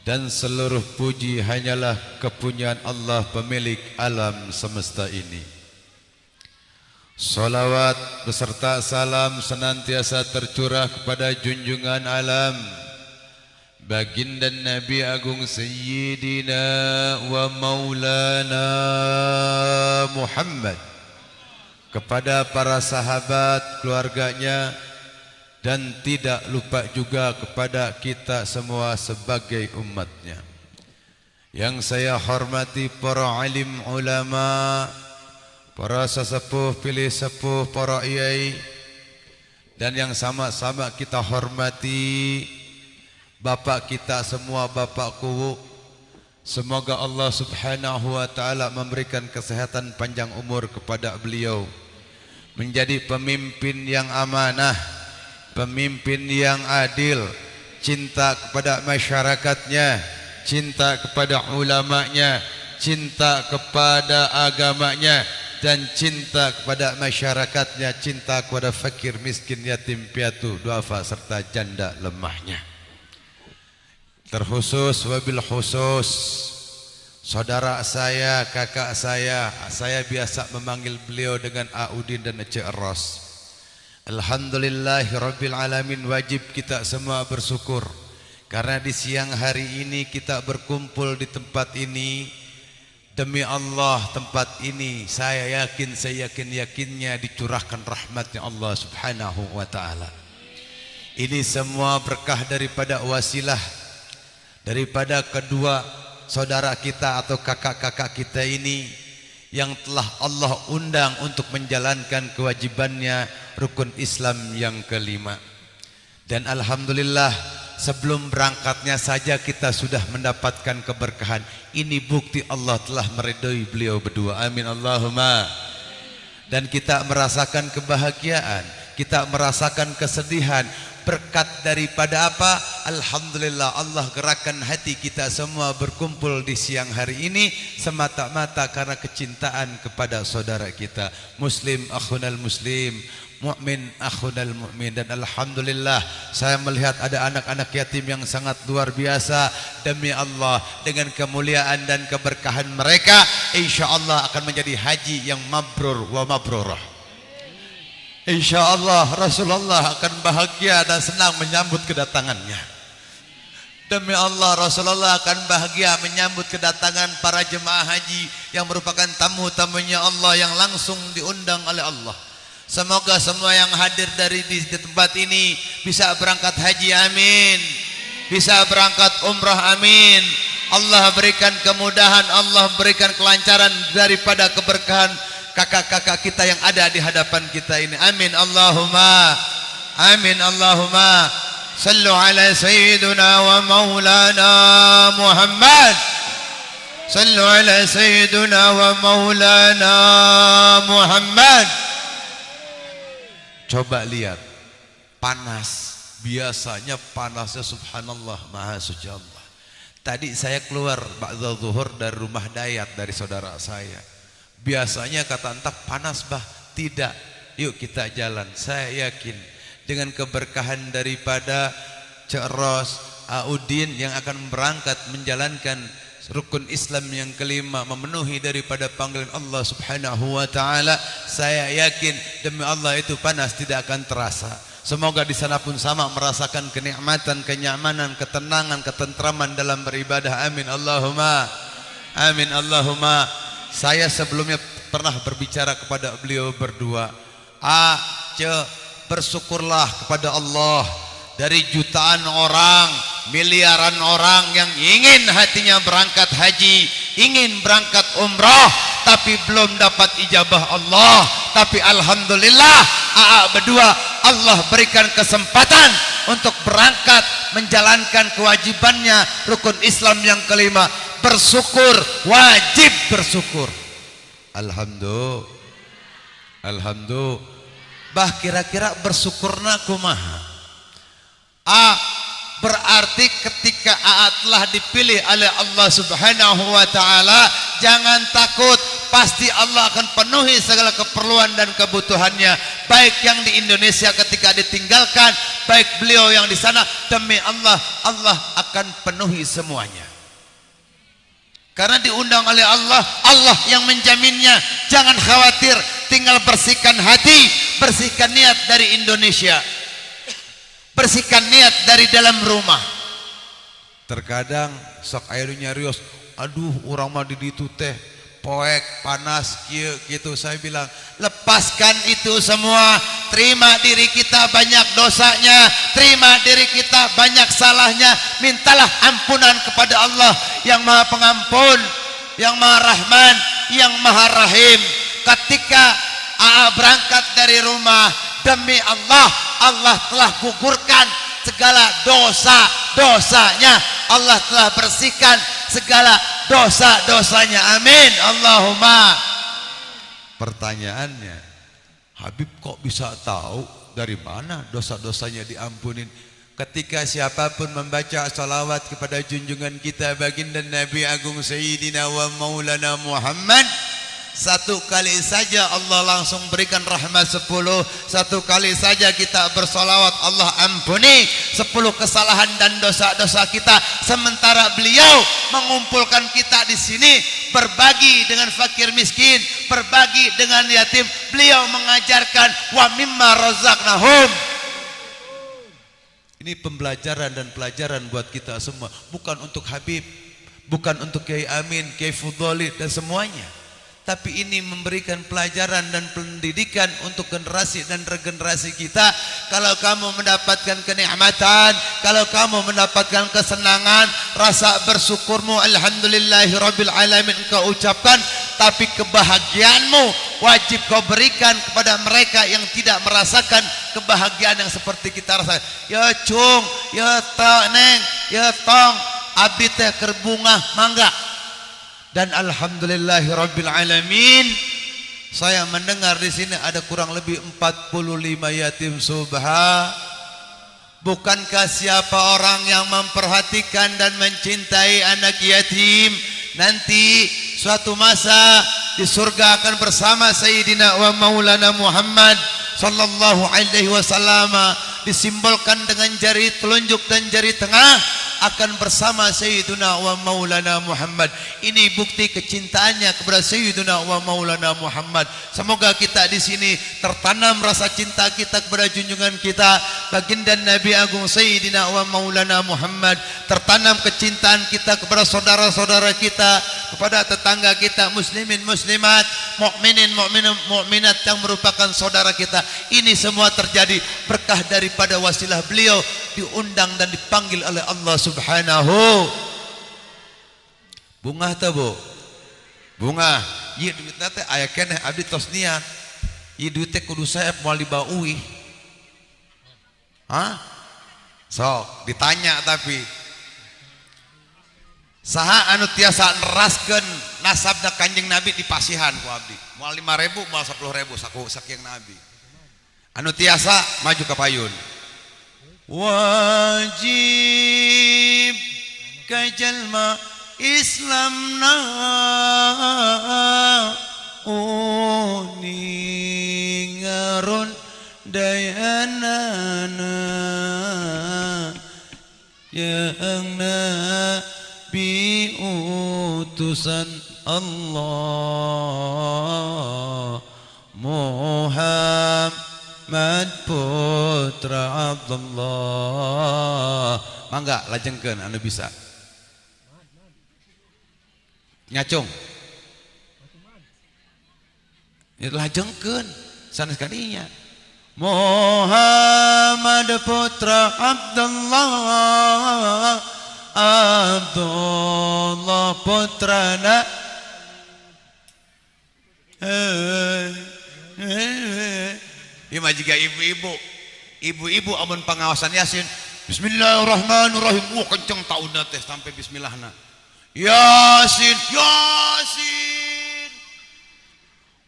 dan seluruh puji hanyalah kepunyaan Allah, pemilik alam semesta ini. Salawat beserta salam senantiasa tercurah kepada junjungan alam, baginda Nabi Agung Sayyidina wa Maulana Muhammad, kepada para sahabat, keluarganya, dan tidak lupa juga kepada kita semua sebagai umatnya. Yang saya hormati para alim ulama, para sesepuh pilih sepuh, para iyai, dan yang sama-sama kita hormati bapak kita semua, bapak kuwu. Semoga Allah Subhanahu wa taala memberikan kesehatan, panjang umur kepada beliau, menjadi pemimpin yang amanah, pemimpin yang adil, cinta kepada masyarakatnya, cinta kepada ulamanya, cinta kepada agamanya, dan cinta kepada masyarakatnya, cinta kepada fakir, miskin, yatim piatu, duafa serta janda lemahnya. Terkhusus wabil khusus saudara saya, kakak saya biasa memanggil beliau dengan Audin dan Ece Eros. Alhamdulillahirabbil alamin, wajib kita semua bersyukur karena di siang hari ini kita berkumpul di tempat ini. Demi Allah, tempat ini saya yakin, saya yakin-yakinnya dicurahkan rahmatnya Allah Subhanahu wa taala. Ini semua berkah daripada wasilah daripada kedua saudara kita atau kakak-kakak kita ini yang telah Allah undang untuk menjalankan kewajibannya rukun Islam yang kelima. Dan alhamdulillah, sebelum berangkatnya saja kita sudah mendapatkan keberkahan. Ini bukti Allah telah meridhoi beliau berdua. Amin Allahumma. Dan kita merasakan kebahagiaan, kita merasakan kesedihan. Berkat daripada apa? Alhamdulillah, Allah gerakkan hati kita semua berkumpul di siang hari ini semata-mata karena kecintaan kepada saudara kita. Muslim akhunal muslim, mu'min akhunal mu'min. Dan alhamdulillah, saya melihat ada anak-anak yatim yang sangat luar biasa. Demi Allah, dengan kemuliaan dan keberkahan mereka, insya Allah akan menjadi haji yang mabrur wa mabrurah. Insya Allah Rasulullah akan bahagia dan senang menyambut kedatangannya. Demi Allah, Rasulullah akan bahagia menyambut kedatangan para jemaah haji yang merupakan tamu-tamunya Allah yang langsung diundang oleh Allah. Semoga semua yang hadir dari di tempat ini bisa berangkat haji, amin. Bisa berangkat umrah, amin. Allah berikan kemudahan, Allah berikan kelancaran daripada keberkahan kakak-kakak kita yang ada di hadapan kita ini. Amin Allahumma. Amin Allahumma. Sallu ala sayyidina wa maulana Muhammad. Sallu ala sayyidina wa maulana Muhammad. Coba lihat, panas. Biasanya panasnya subhanallah, maha suci Allah. Tadi saya keluar ba'da zuhur dari rumah Dayat, dari saudara saya. Biasanya kata entak panas bah, tidak. Yuk kita jalan. Saya yakin dengan keberkahan daripada Cek Ros, Audin yang akan berangkat menjalankan Rukun Islam yang kelima, memenuhi daripada panggilan Allah Subhanahu wa taala. Saya yakin demi Allah itu panas tidak akan terasa. Semoga di sana pun sama merasakan kenikmatan, kenyamanan, ketenangan, ketentraman dalam beribadah. Amin Allahumma. Amin Allahumma. Saya sebelumnya pernah berbicara kepada beliau berdua. A, C, bersyukurlah kepada Allah. Dari jutaan orang, miliaran orang yang ingin hatinya berangkat haji, ingin berangkat umrah, tapi belum dapat ijabah Allah. Tapi alhamdulillah, AA berdua Allah berikan kesempatan untuk berangkat menjalankan kewajibannya rukun Islam yang kelima. Bersyukur, wajib bersyukur. Alhamdulillah. Alhamdulillah. Bah kira-kira bersyukurna kumaha? A, berarti ketika AA telah dipilih oleh Allah Subhanahu wa taala, jangan takut, pasti Allah akan penuhi segala keperluan dan kebutuhannya, baik yang di Indonesia ketika ditinggalkan, baik beliau yang di sana, demi Allah, Allah akan penuhi semuanya. Karena diundang oleh Allah, Allah yang menjaminnya. Jangan khawatir, tinggal bersihkan hati, bersihkan niat dari Indonesia, bersihkan niat dari dalam rumah. Terkadang sok aya nu nyarios, aduh urang mah di ditu teh poek panas kieu gitu. Saya bilang, lepaskan itu semua, terima diri kita banyak dosanya, terima diri kita banyak salahnya, mintalah ampunan kepada Allah yang Maha Pengampun, yang Maha Rahman, yang Maha Rahim. Ketika AA berangkat dari rumah, demi Allah, Allah telah gugurkan segala dosa-dosanya, Allah telah bersihkan segala dosa-dosanya. Amin Allahumma. Pertanyaannya, Habib kok bisa tahu dari mana dosa-dosanya diampunin? Ketika siapapun membaca salawat kepada junjungan kita baginda Nabi Agung Sayyidina wa Maulana Muhammad, satu kali saja Allah langsung berikan rahmat 10. Satu kali saja kita bersolawat, Allah ampuni 10 kesalahan dan dosa-dosa kita. Sementara beliau mengumpulkan kita di sini, berbagi dengan fakir miskin, berbagi dengan yatim. Beliau mengajarkan wa mimma razaqnahum. Ini pembelajaran dan pelajaran buat kita semua, bukan untuk Habib, bukan untuk Kiai Amin, Kiai Fudholi dan semuanya. Tapi ini memberikan pelajaran dan pendidikan untuk generasi dan regenerasi kita. Kalau kamu mendapatkan kenikmatan, kalau kamu mendapatkan kesenangan, rasa bersyukurmu alhamdulillahirabbil alamin engkau ucapkan, tapi kebahagiaanmu wajib kau berikan kepada mereka yang tidak merasakan kebahagiaan yang seperti kita rasakan. Ya cung, ya neng, ya tong, abdi teh keur bungah mangga. Dan alhamdulillahirabbil alamin, saya mendengar di sini ada kurang lebih 45 yatim subha. Bukankah siapa orang yang memperhatikan dan mencintai anak yatim, nanti suatu masa di surga akan bersama Sayyidina wa Maulana Muhammad sallallahu alaihi wasallam, disimbolkan dengan jari telunjuk dan jari tengah, akan bersama Sayyidina wa Maulana Muhammad. Ini bukti kecintaannya kepada Sayyidina wa Maulana Muhammad. Semoga kita di sini tertanam rasa cinta kita kepada junjungan kita baginda Nabi Agung Sayyidina wa Maulana Muhammad. Tertanam kecintaan kita kepada saudara-saudara kita, kepada tetangga kita, muslimin muslimat, mukminin mukminat yang merupakan saudara kita. Ini semua terjadi berkah daripada wasilah beliau diundang dan dipanggil oleh Allah Subhanahu. Bungah teh Bu? Bungah. Ieu duitna teh aya keneh abdi tos niat. Ieu duit teh kudu saep moal dibawa uih. Hah? Sok ditanya tapi saha anu tiasa neraskeun nasabna Kanjeng Nabi di pasihan ku abdi. Moal 5.000, moal 10.000 saku saking Nabi. Anu tiasa maju ka payun. Wajib ka jalma Islamna uning ngaron dayanana yang Nabi utusan Allah, Muhammad putra Abdullah. Mangga lajengkeun anu bisa. Nyacung. Lajengkeun sanes kadinya. Muhammad putra Abdullah, Abdullah putrana. Ieu mah jiga ibu-ibu. Ibu-ibu amun pangawasan Yasin, bismillahirrahmanirrahim. Wah kenceng tauna teh sampai bismillahna. Yasin, Yasin.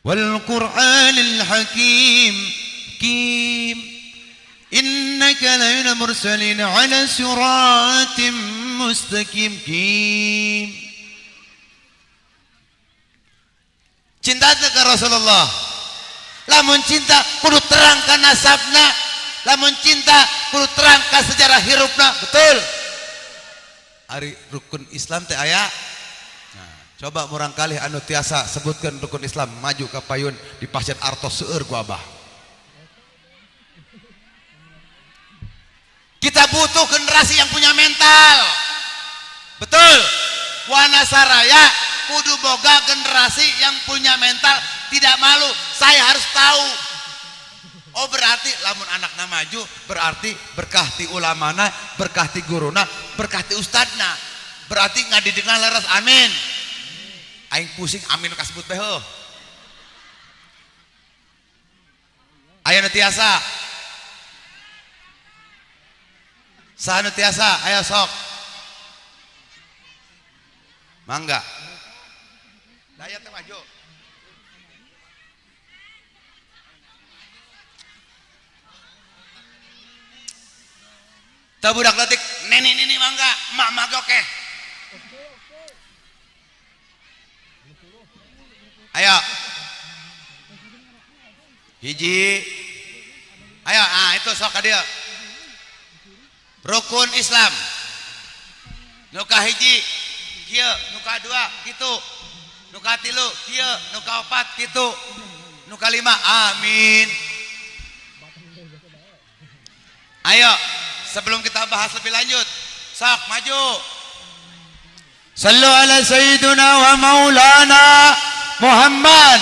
Wal Qur'anil Hakim. Kim. Innaka laminal mursalin ala siratim mustaqim. Kim. Cinta teh ka Rasulullah. Lamun cinta kudu terang ka nasabna, lamun cinta kudu terang ka sejarah hirupna, betul. Ari rukun Islam teh aya. Nah, coba murang kalih anu tiasa sebutkan rukun Islam maju ka payun di pasien artos seueur ku abah. Kita butuh generasi yang punya mental. Betul. Wanasaraya kudu boga generasi yang punya mental, tidak malu. Saya harus tahu. Oh berarti lamun anakna maju berarti berkah ti ulamana, berkah ti guruna, berkah ti ustadna. Berarti ngadidikna leres, amin. Aing pusing amin kasebut bae heuh. Aya nu tiasa. Saha nu tiasa? Ayo sok. Mangga. Daya teh maju. Teu budak leutik, nini-nini mangga, emak-emak ge oke. Ayo. Hiji. Ayo, ah itu sok ka dieu. Rukun Islam. Nu kahiji kieu, nu kadua kitu. Nu katilu kieu, nu kaopat kitu. Nu kalima amin. Ayo, sebelum kita bahas lebih lanjut, sok maju. Sallu ala sayyidina wa maulana Muhammad.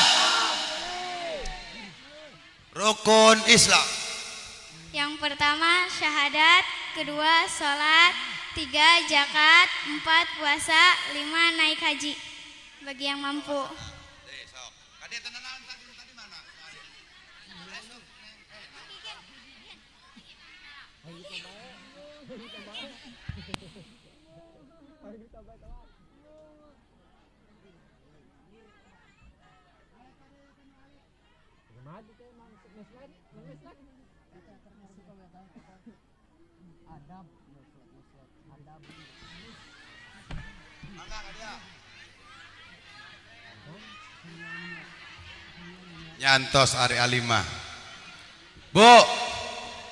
Rukun Islam. Yang pertama syahadat, kedua sholat, 3 zakat, 4 puasa, 5 naik haji bagi yang mampu. Nyantos ari alimah. Bu,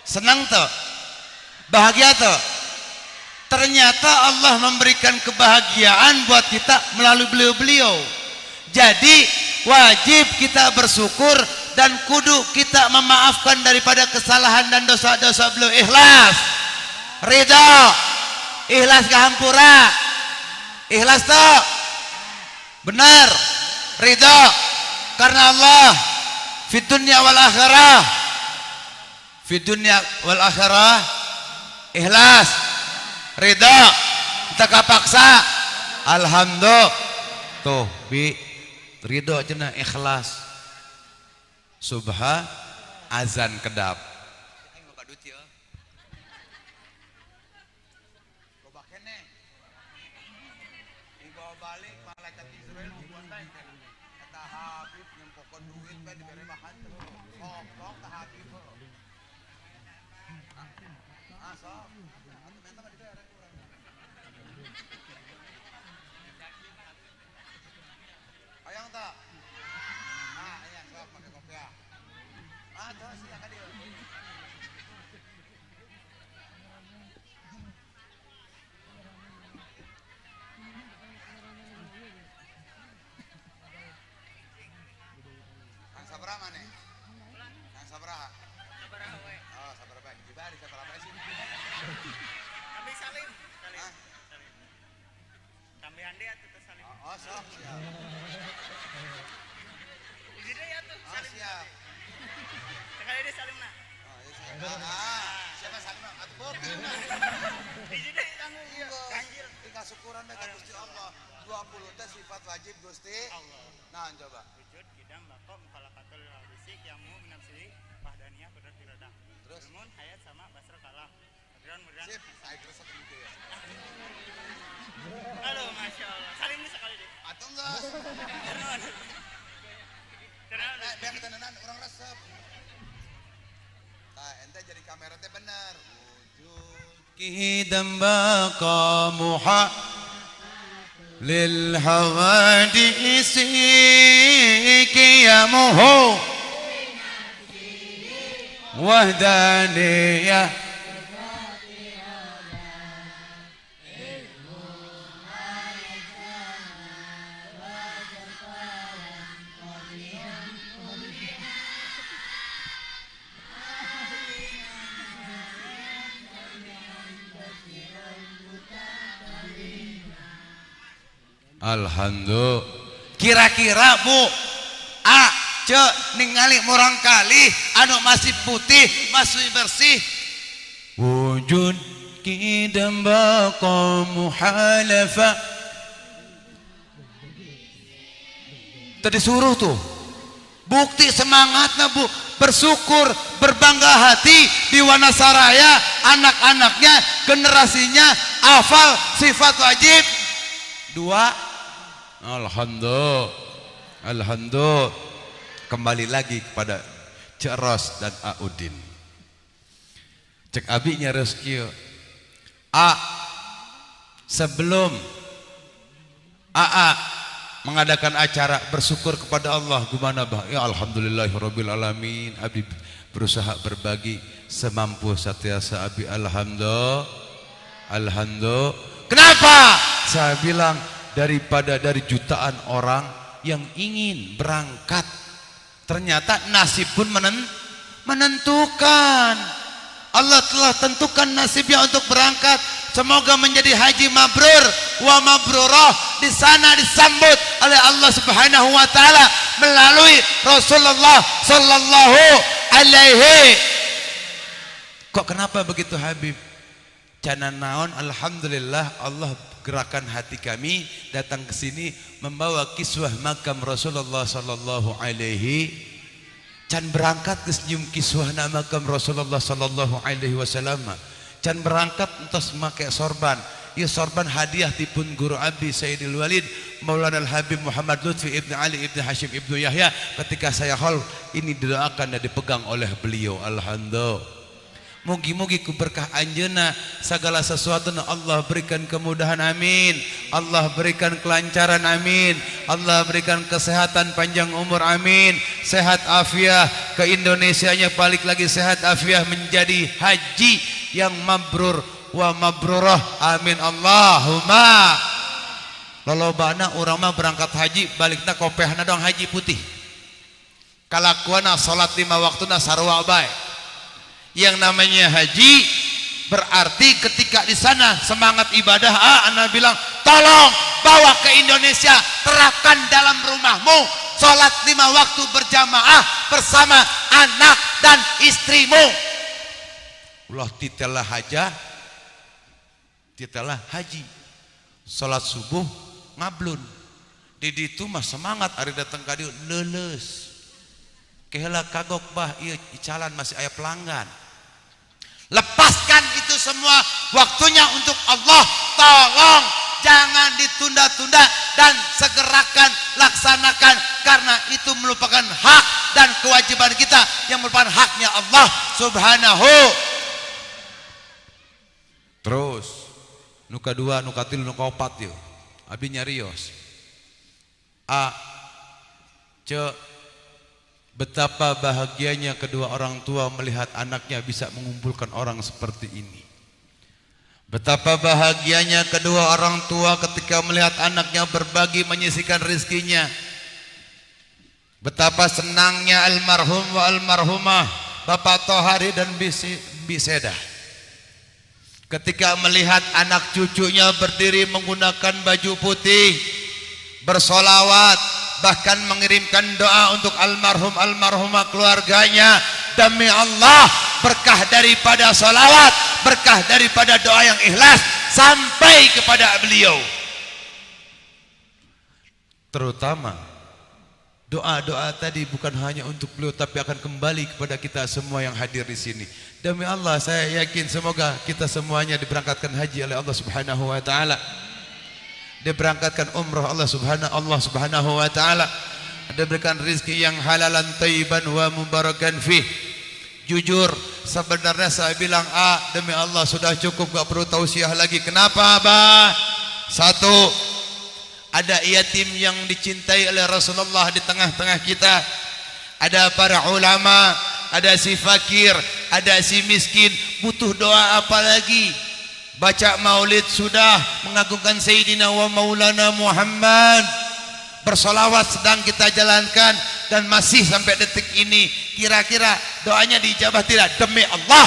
senang tuh, bahagia tuh. Ternyata Allah memberikan kebahagiaan buat kita melalui beliau-beliau. Jadi wajib kita bersyukur dan kudu kita memaafkan daripada kesalahan dan dosa-dosa beliau. Ikhlas, ridho, ikhlas kehampura, ikhlas tuh, benar, ridho karena Allah. Fid dunya wal akhirah, fid dunya wal akhirah, ikhlas, ridho, kita kapaksa, alhamdulillah. Tuh bi ridho cenah ikhlas. Subha azan kedap. Ah, siap. Sekali deh salimna. Siapa salimna? Atuh beuki. Hiji deui tanggung ieu. Ganjil. Tinggal syukuran bae ka Gusti Allah. 20 teh sifat wajib Gusti Allah. Nah, coba. Wujud kidam bako mukhalaqatul hadisi kiamu binafsi wahdaniyah qudrat iradah. Terus? Ilmun hayat sama basra kalam. Mudiran mudiran. Sip, aing resep gitu ya. Halo, Masya Allah. Salim nih sekali deh. Atuh geus. Terus. Nah, biar ketenanan orang resep. Tah, ente jadi kamera teh bener. Wujud kidam baqa muha lil hawadisi qiyamuhu wahdaniyah Alhamdulillah. Kira-kira Bu A C ningali murang kali anu masih putih masih bersih wujud kidam baqa muhalafa tadi suruh tuh bukti semangatnya Bu, bersyukur berbangga hati di Wanasaraya anak-anaknya generasinya hafal sifat wajib dua. Alhamdulillah, alhamdulillah. Kembali lagi kepada Cek Ros dan Audin. Cek abi nyareus kieu. A sebelum AA mengadakan acara bersyukur kepada Allah gimana bah? Ya alhamdulillahirabbil alamin. Abi berusaha berbagi semampu satiasa abi alhamdulillah. Alhamdulillah. Kenapa? Saya bilang daripada dari jutaan orang yang ingin berangkat ternyata nasib pun menentukan. Allah telah tentukan nasibnya untuk berangkat. Semoga menjadi haji mabrur wa mabrurah, di sana disambut oleh Allah Subhanahu wa taala melalui Rasulullah sallallahu alaihi. Kok kenapa begitu Habib? Cana naon, alhamdulillah Allah gerakan hati kami datang ke sini membawa kiswah makam Rasulullah sallallahu alaihi. Can berangkat ke senyum kiswah makam Rasulullah sallallahu alaihi wasallam. Can berangkat entos make sorban. Ieu sorban hadiah tipun guru abdi Sayyidil Walid Maulana Al-Habib Muhammad Lutfi Ibn Ali Ibn Hashim Ibnu Yahya. Ketika saya haul ini didoakan dan dipegang oleh beliau. Alhamdulillah. Mugi-mugi ku berkah anjeunna segala sesuatu Allah berikan kemudahan amin. Allah berikan kelancaran amin. Allah berikan kesehatan panjang umur amin. Sehat afiah ke Indonesianya balik lagi sehat afiah menjadi haji yang mabrur wa mabrurah amin Allahumma. Lolobana urang mah berangkat haji balikna kopehna dong haji putih. Kalakuana salat 5 waktuna sarua bae. Yang namanya haji berarti ketika di sana semangat ibadah, ana bilang tolong bawa ke Indonesia, terapkan dalam rumahmu salat 5 waktu berjamaah bersama anak dan istrimu. Ulah titelah haja, titelah haji. Salat subuh ngablun. Di ditu mah semangat ari datang ka dieu leuleus. Keheula kagok bah ieu icalan masih aya pelanggan. Lepaskan itu semua, waktunya untuk Allah. Tolong jangan ditunda-tunda dan segerakan laksanakan, karena itu merupakan hak dan kewajiban kita yang merupakan haknya Allah Subhanahu. Terus nuka dua, nuka tilu, nuka opat yuk. Abi nyarios. A C betapa bahagianya kedua orang tua melihat anaknya bisa mengumpulkan orang seperti ini. Betapa bahagianya kedua orang tua ketika melihat anaknya berbagi menyisihkan rizkinya. Betapa senangnya almarhum wa almarhumah Bapak Tohari dan Bisedah ketika melihat anak cucunya berdiri menggunakan baju putih, bersolawat, bahkan mengirimkan doa untuk almarhum almarhumah keluarganya. Demi Allah, berkah daripada solawat, berkah daripada doa yang ikhlas sampai kepada beliau. Terutama doa-doa tadi bukan hanya untuk beliau, tapi akan kembali kepada kita semua yang hadir di sini. Demi Allah, saya yakin semoga kita semuanya diberangkatkan haji oleh Allah Subhanahu wa taala, diberangkatkan umroh Allah Subhanahu wa taala, diberikan rezeki yang halalan thayyiban wa mubarakan fih. Jujur, sebenarnya saya bilang, demi Allah sudah cukup, gak perlu tausiah lagi. Kenapa, Abah? Satu, ada yatim yang dicintai oleh Rasulullah di tengah-tengah kita, ada para ulama, ada si fakir, ada si miskin, butuh doa apa lagi? Baca maulid sudah, mengagungkan Sayyidina wa Maulana Muhammad, bersolawat sedang kita jalankan, dan masih sampai detik ini. Kira-kira doanya diijabah tidak? Demi Allah,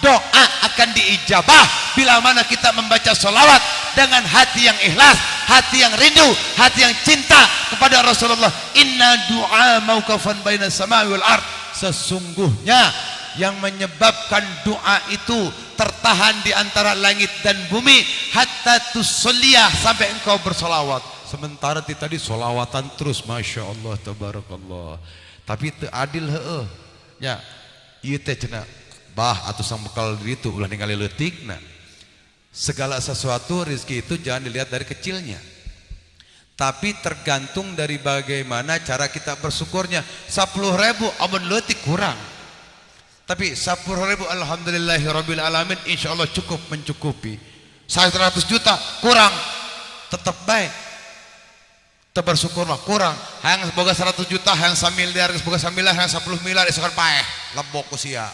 doa akan diijabah bila mana kita membaca solawat dengan hati yang ikhlas, hati yang rindu, hati yang cinta kepada Rasulullah. Inna du'a mauqafan baina samai wal ard. Sesungguhnya yang menyebabkan doa itu tertahan di antara langit dan bumi, hatta tusalliyah, sampai engkau bersolawat. Sementara tadi solawatan terus, masya Allah, tabarakallah. Tapi itu adil heueuh. Ya, ieu teh cenah bah atau sang bekal diri itu ulah ningali leutikna. Segala sesuatu rezeki itu jangan dilihat dari kecilnya, tapi tergantung dari bagaimana cara kita bersyukurnya. 10.000 amun leutik kurang, tapi 10.000 alhamdulillahirabbil alamin, insyaallah cukup mencukupi. 100 juta kurang, tetap baik, tetap bersyukurlah kurang. Hayang boga 100 juta, hayang 1 miliar, boga 1 miliar, hayang 10 miliar, isokan paeh lebok usia.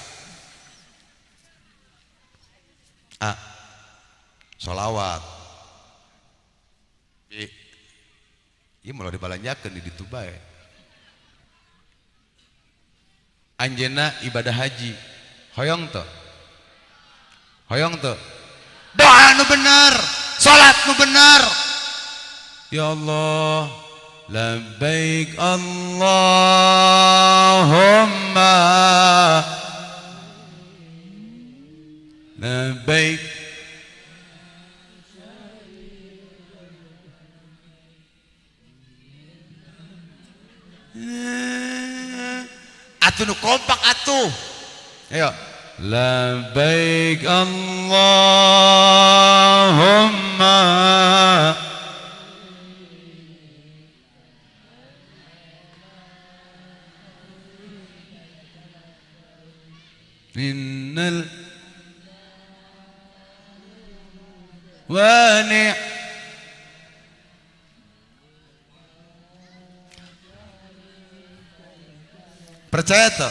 Solawat ieu moal dibalanjakeun di ditu bae. Anjeunna ibadah haji, hoyong teu? Hoyong teu? Doa nu bener, salat nu bener. Ya Allah, labbaik Allahumma labbaik. Atuh nu kompak atuh. Ayo. Labbaik Allahumma innal wani'. Percaya tak?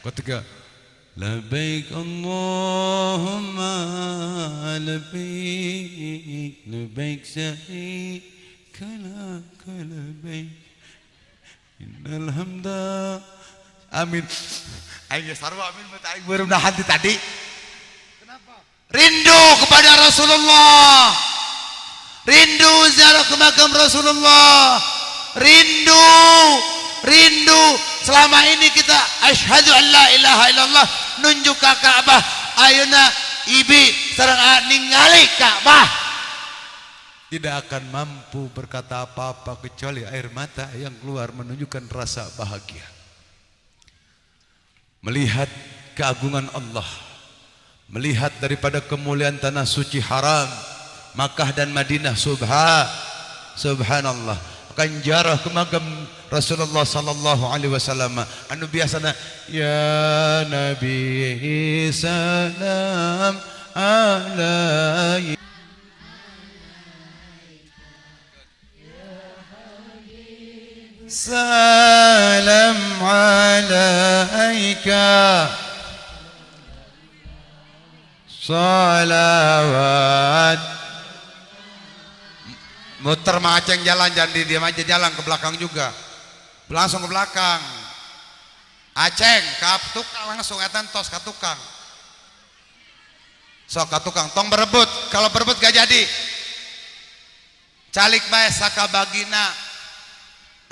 Ketika labbaik Allahumma labbaik, labbaik syarika laka labbaik, innal hamda. Amin. Aing sarua amin mah aing beureum nahan ti tadi. Kenapa? Rindu kepada Rasulullah. Rindu ziarah ke makam Rasulullah. Rindu, rindu. Selama ini kita asyhadu an la ilaha illallah, nunjuk ka Ka'bah, ayeuna ibi sareng ningali Ka'bah, tidak akan mampu berkata apa-apa kecuali air mata yang keluar menunjukkan rasa bahagia. Melihat keagungan Allah, melihat daripada kemuliaan tanah suci haram Makkah dan Madinah, subhanallah. Akan jarah ke makam Rasulullah sallallahu alaihi wasallam. Anu biasana ya Nabi salam alaihi. Salam alaika salawat. Muter maceng jalan, jangan diam aja, jalan ke belakang juga, langsung ke belakang. Aceng ke tukang langsung, etan tos ke tukang. Sok ke tukang, tong berebut, kalau berebut gak jadi. Calik bae sakabagina.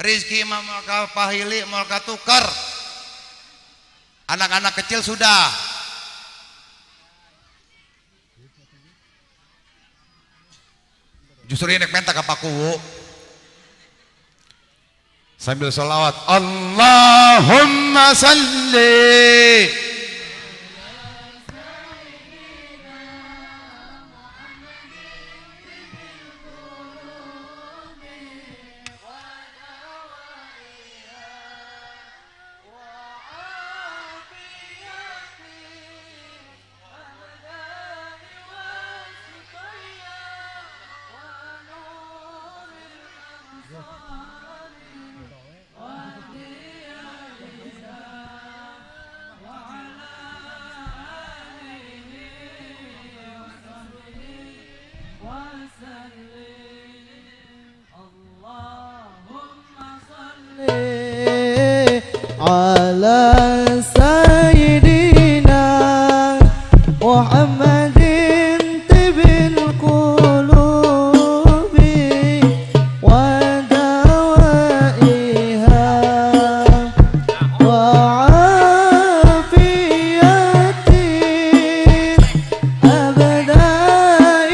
Rizki mah moal kapahili, moal katuker. Anak-anak kecil sudah. Justru ini minta ke Pak Kuwu. Sambil sholawat, Allahumma salli. على سيدنا محمد طب القلوب ودوائها وعافية الأبدان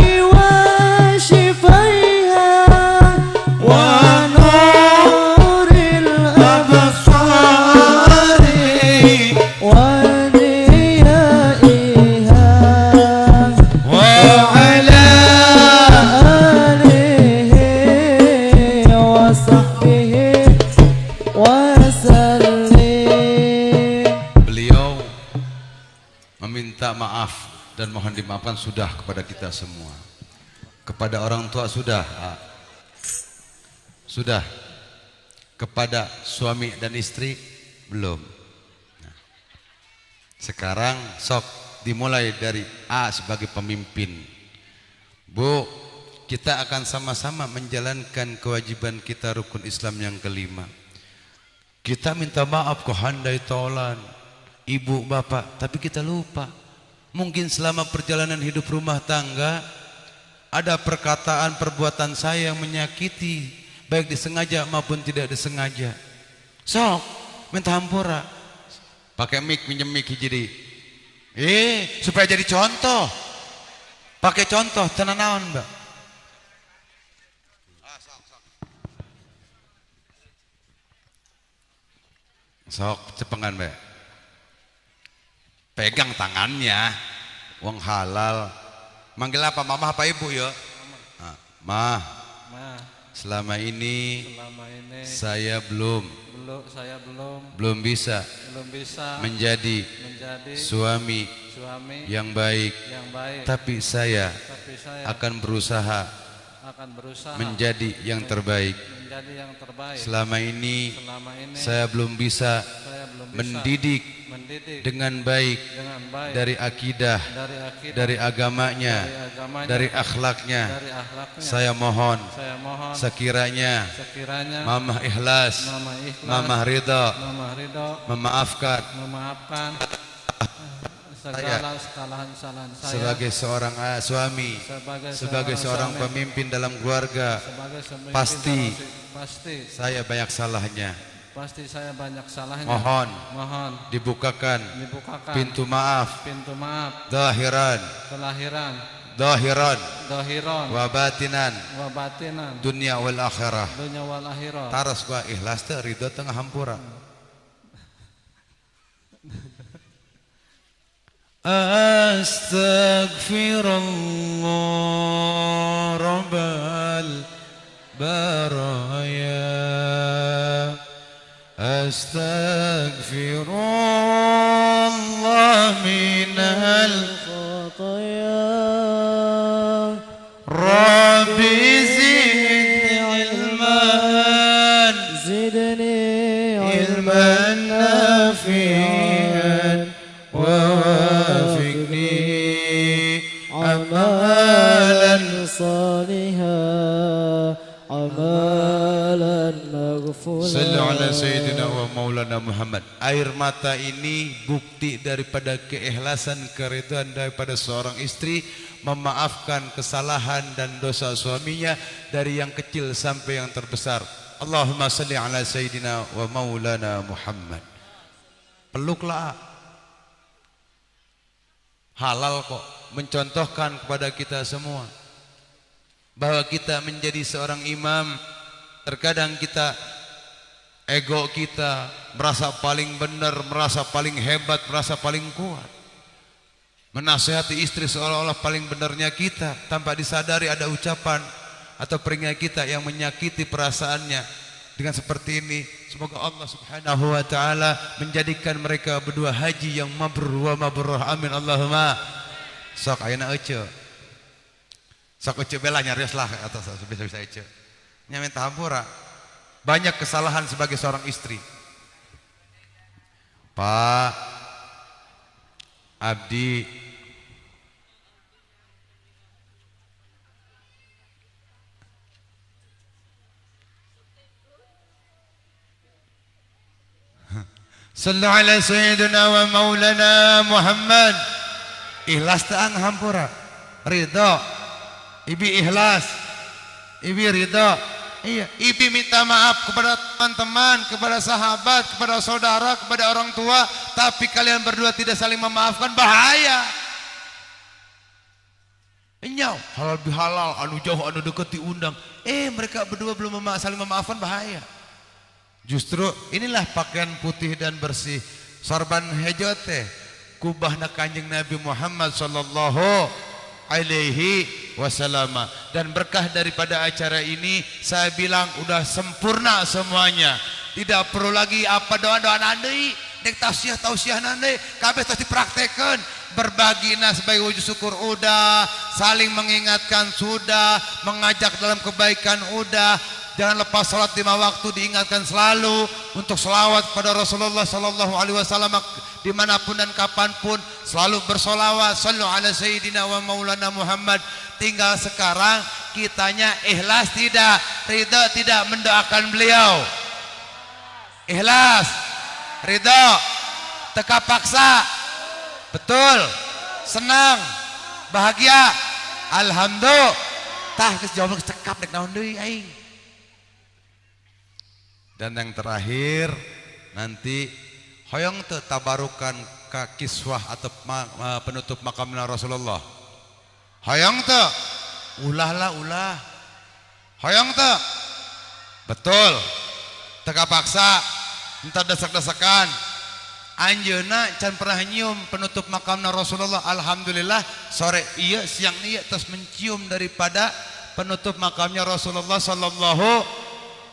وشفيها ونور الأبصار وديائها وعلى آله وصحبه وسلم. Beliau meminta maaf dan mohon dimaafkan sudah kepada kita semua. Kepada orang tua sudah, sudah. Kepada suami dan istri belum. Nah, sekarang sok dimulai dari A sebagai pemimpin. Bu, kita akan sama-sama menjalankan kewajiban kita rukun Islam yang kelima. Kita minta maaf ke handai tolan, ibu bapak, tapi kita lupa. Mungkin selama perjalanan hidup rumah tangga ada perkataan perbuatan saya yang menyakiti, baik disengaja maupun tidak disengaja. Sok minta hampura. Pakai mic, minjem mic jadi. Supaya jadi contoh. Pakai contoh tenan naon, Mbak. Sok cepengan, Mbak. Pegang tangannya. Wong halal. Manggil apa? Mama apa ibu ya? Mah. Selama ini saya belum bisa menjadi suami yang baik, tapi saya akan berusaha menjadi yang terbaik. Selama ini saya belum bisa mendidik dengan baik dari akidah, dari agamanya, dari akhlaknya. Saya mohon sekiranya Mamah ikhlas, Mamah ridha, memaafkan saya sebagai seorang suami, sebagai seorang pemimpin dalam keluarga, pasti saya banyak salahnya. Mohon dibukakan pintu maaf, zahiran, zahiran, wa batinan, dunia wal akhirah. Taras gua ikhlas teh ridho tengah hampura. Astaghfirullah Rabbal baraya, astaghfirullah minal khataya, Rabbi zidni ilman, zidni ilman nafi'an, wawafiqni amalan salihan, amalan maghfura. fulan. Sallu ala sayyidina wa maulana Muhammad. Air mata ini bukti daripada keikhlasan, keridhaan daripada seorang istri memaafkan kesalahan dan dosa suaminya dari yang kecil sampai yang terbesar. Allahumma salli ala sayyidina wa maulana Muhammad. Peluklah, halal kok, mencontohkan kepada kita semua bahwa kita menjadi seorang imam. Terkadang kita, ego kita merasa paling benar, merasa paling hebat, merasa paling kuat, menasehati istri seolah-olah paling benarnya kita, tanpa disadari ada ucapan atau peringat kita yang menyakiti perasaannya. Dengan seperti ini, semoga Allah Subhanahu wa taala menjadikan mereka berdua haji yang mabrur wa mabrurah. Amin Allahumma. Sok ayeuna ece. Sok ece bela nyarios lah atas bisa-bisa ece. Nya minta hampura. Banyak kesalahan sebagai seorang istri. Pak Abdi sallu ala sayyidina wa maulana Muhammad. Ikhlas ta'ang hampura, ridho. Ibi ikhlas, ibi ridho. Iya, ibi minta maaf kepada teman-teman, kepada sahabat, kepada saudara, kepada orang tua, tapi kalian berdua tidak saling memaafkan, bahaya. Nyau, halal bihalal, anu jauh anu deket diundang. Mereka berdua belum saling memaafkan, bahaya. Justru inilah pakaian putih dan bersih, sorban hejo teh kubahna Kanjeng Nabi Muhammad sallallahu alaihi wasallam. Dan berkah daripada acara ini, saya bilang udah sempurna semuanya. Tidak perlu lagi apa doa-doa nandei, dek tausiah-tausiah nandei, kabeh tos dipraktekeun. Berbagi sebagai wujud syukur udah, saling mengingatkan sudah, mengajak dalam kebaikan udah. Jangan lepas sholat 5 waktu, diingatkan selalu untuk selawat pada Rasulullah sallallahu alaihi wasallam dimanapun dan kapanpun, selalu bersolawat. Sallu ala sayyidina wa maulana Muhammad. Tinggal sekarang kitanya ikhlas tidak, ridho tidak mendoakan beliau. Ikhlas, ridho, teka paksa, betul, senang, bahagia, alhamdulillah. Tah geus jawab cekap dek naon deui aing. Dan yang terakhir nanti hoyong teu tabarukan ka kiswah atau penutup makamna Rasulullah. Hoyong teu? Ulah lah ulah. Hoyong teu? Betul. Teka paksa, entar desak-desakan. Anjeunna can pernah nyium penutup makamna Rasulullah. Alhamdulillah sore ieu siang ieu terus mencium daripada penutup makamnya Rasulullah sallallahu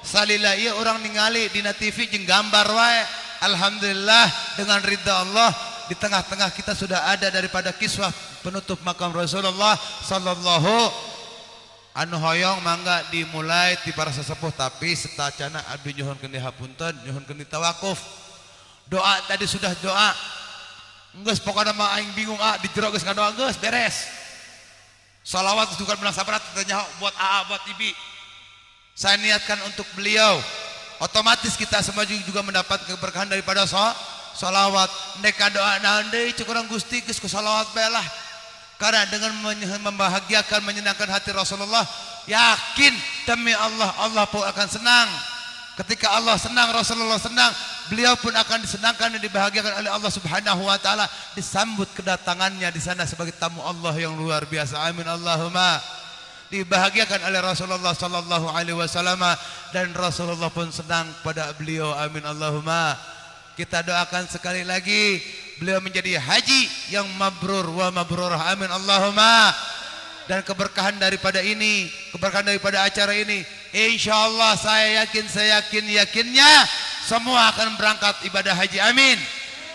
salila ieu orang ningali dina TV jeung gambar wae. Alhamdulillah dengan ridha Allah di tengah-tengah kita sudah ada daripada kiswah penutup makam Rasulullah sallallahu. Anu hoyong mangga dimulai ti para sesepuh, tapi setacana abdi nyuhunkeun dihapunten, nyuhunkeun ditawakuf. Doa tadi sudah doa. Geus pokona mah aing bingung ah di jero geus ngadoa geus beres. Salawat geus bukan menang sabarat teh nyaho buat aa buat ibi. Saya niatkan untuk beliau. Otomatis kita semua juga mendapat keberkahan daripada salawat. Neka doa naon deui cek urang Gusti geus ku salawat bae lah. Karena dengan membahagiakan, menyenangkan hati Rasulullah, yakin demi Allah, Allah pun akan senang. Ketika Allah senang, Rasulullah senang, beliau pun akan disenangkan dan dibahagiakan oleh Allah Subhanahu wa taala, disambut kedatangannya di sana sebagai tamu Allah yang luar biasa. Amin Allahumma. Dibahagiakan oleh Rasulullah sallallahu alaihi wasallam dan Rasulullah pun senang pada beliau. Amin Allahumma. Kita doakan sekali lagi beliau menjadi haji yang mabrur wa mabrurah. Amin Allahumma. Dan keberkahan daripada ini, keberkahan daripada acara ini, insyaallah saya yakin, saya yakin yakinnya semua akan berangkat ibadah haji. Amin.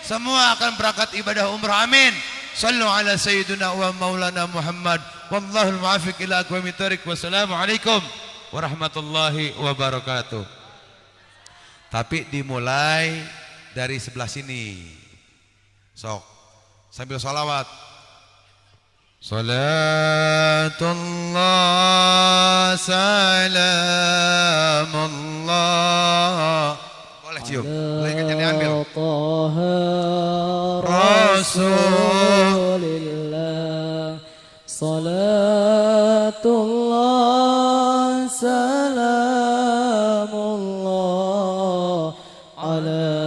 Semua akan berangkat ibadah umrah. Amin. Sallu ala sayyidina wa maulana Muhammad. Wallahul muwaffiq ila aqwamit thariq. Wassalamualaikum warahmatullahi wabarakatuh. Tapi dimulai dari sebelah sini. Sok sambil sholawat. Salatullah salamullah Cium. Lagi diambil. Taha Rasul Rasulillah. Salatullah salamullah ala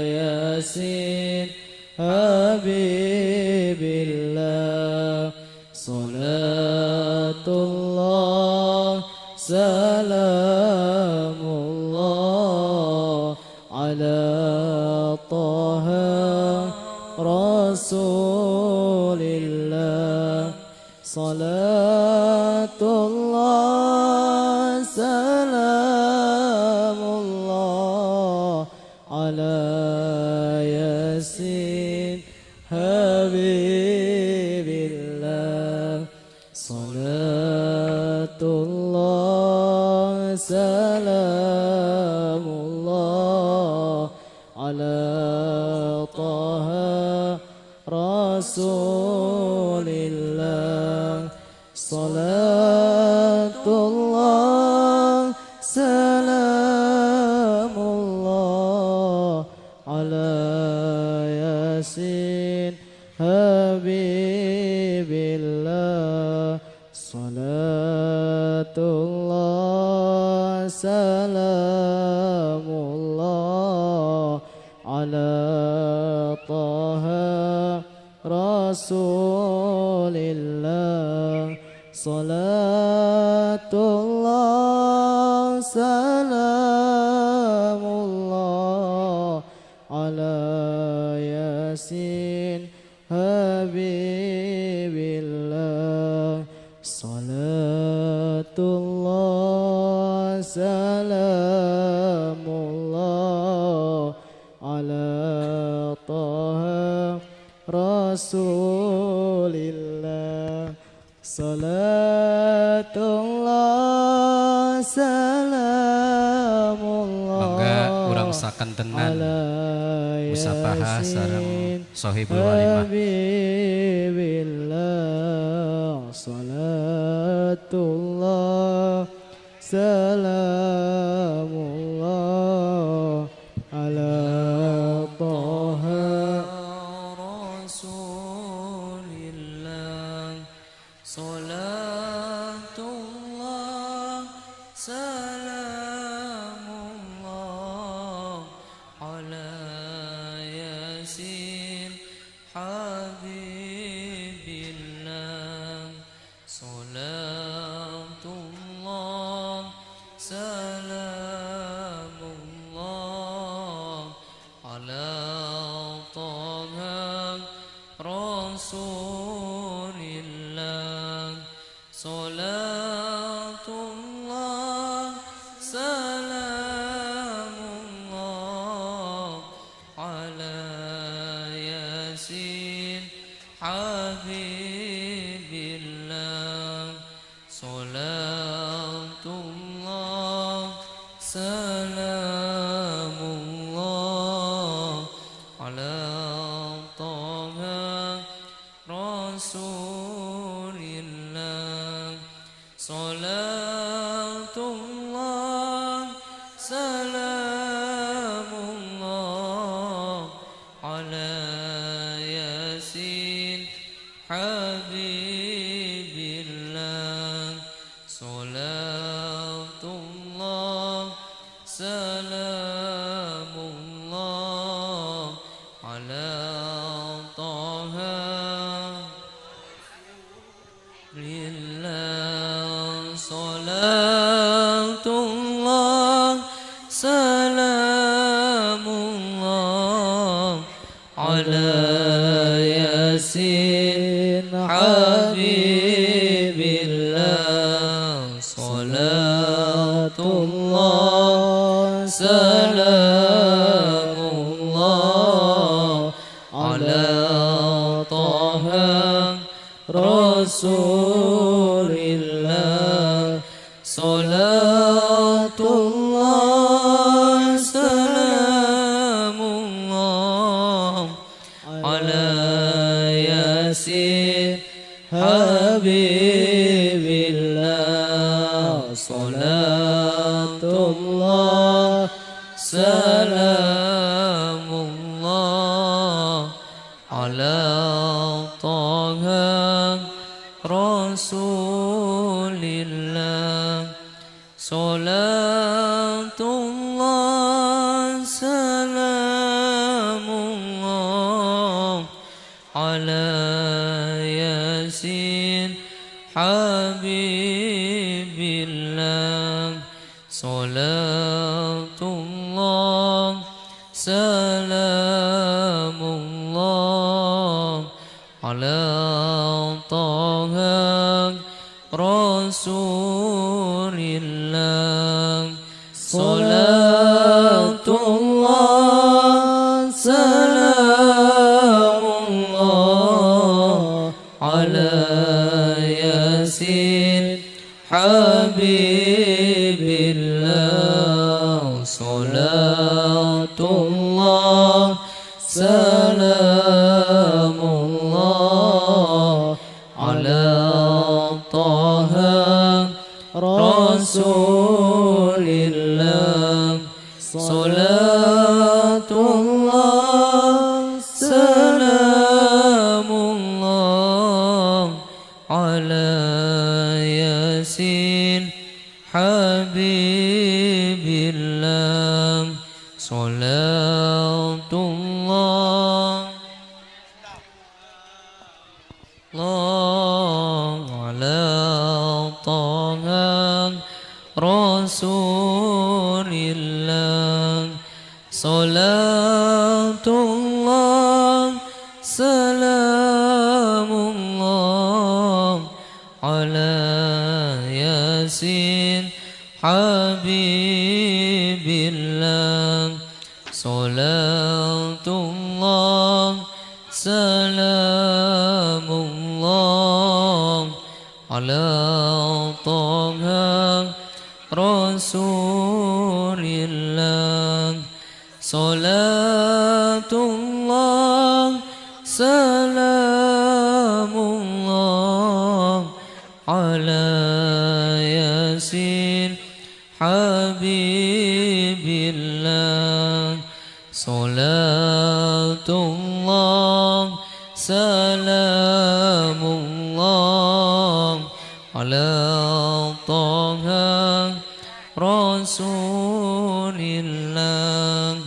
Yasin Habibillah. Salatullah salamullah ala Taha Rasulillah. Salatullah salamullah ala Yasin Habibillah. Salatullah salamullah ala Taha Rasulillah. Salatullah salamullah ala Yasin Habibillah. Salatullah salamullah ala Taha Rasulillah. Salatullah salamullah ala Yasin Habibillah. Salatullah salamullah ala Taha Rasulillah. Salatullah salamullah. Mangga urang sakentenan musafaha sareng sohibul walimah. Habibillah. Salatullah salamullah ala Taha Rasulillah. Salatullah salamullah ala Yasin Habibillah. Salatullah salamullah ala Taha Rasulillah. Salatullah salamullah ala Yasin Habibillah. Salatullah salamullah ala Taha Rasulillah. Salatullah salamullah ala Yasin Habibillah. Salatullah salamullah ala Taha Lillah. Salatullah salamullah ala Yasin Habibillah. Salatullah salamullah ala Taha Rasulillah. Salatullah salamullah ala Yasin Habibillah. Salatullah سلام الله على طه رسول الله. صلاة الله سلام الله على ياسين حبيب الله. صلاة الله سلام الله على طه رسول الله. صلاة الله سلام الله على ياسين حبيب الله. صلاة الله سلام الله على طه رسول الله. صلاة الله سلام الله على ياسين حبيب الله. صلاة الله الله على طه رسول الله. صلاة الله سلام الله على ياسين حبيب الله. صلاة الله سلام الله على طه رسول الله. صلاة الله سلام الله على ياسين حبيب الله. صلاة الله سلام الله على طه رسول الله.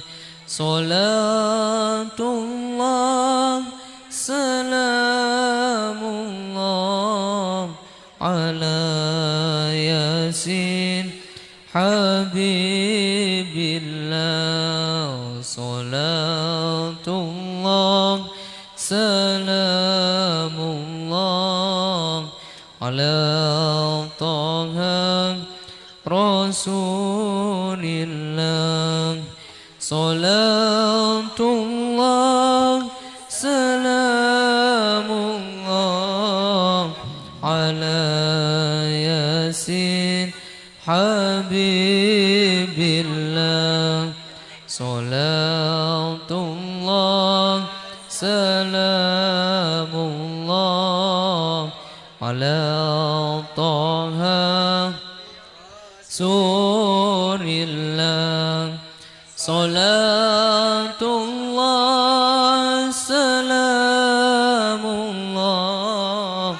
صلاة الله سلام الله على ياسين حبيب الله. صلاة الله سلام الله على طه رسول الله. صلاة الله سلام الله على ياسين حبيب الله. صلاة الله سلام الله على طه رسول الله. صلاة الله سلام الله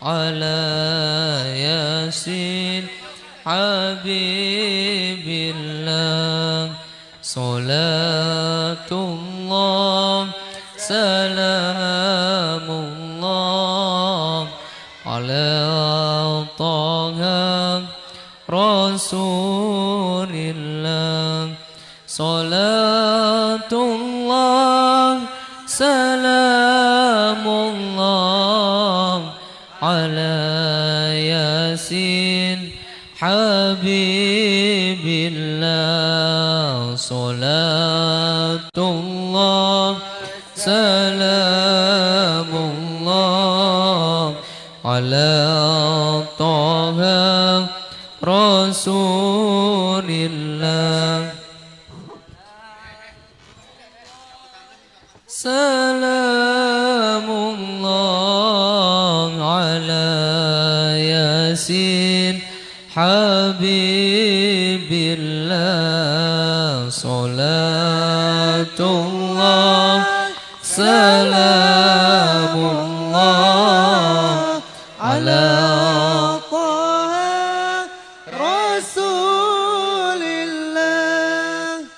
على ياسين حبيب الله. صلاة الله سلام الله على طه رسول الله. صلاة الله سلام الله على ياسين حبيب الله. صلاة الله سلام الله على طه رسول الله. سلام الله على ياسين حبيب الله. Salatullah salamullah ala Taha Rasulillah.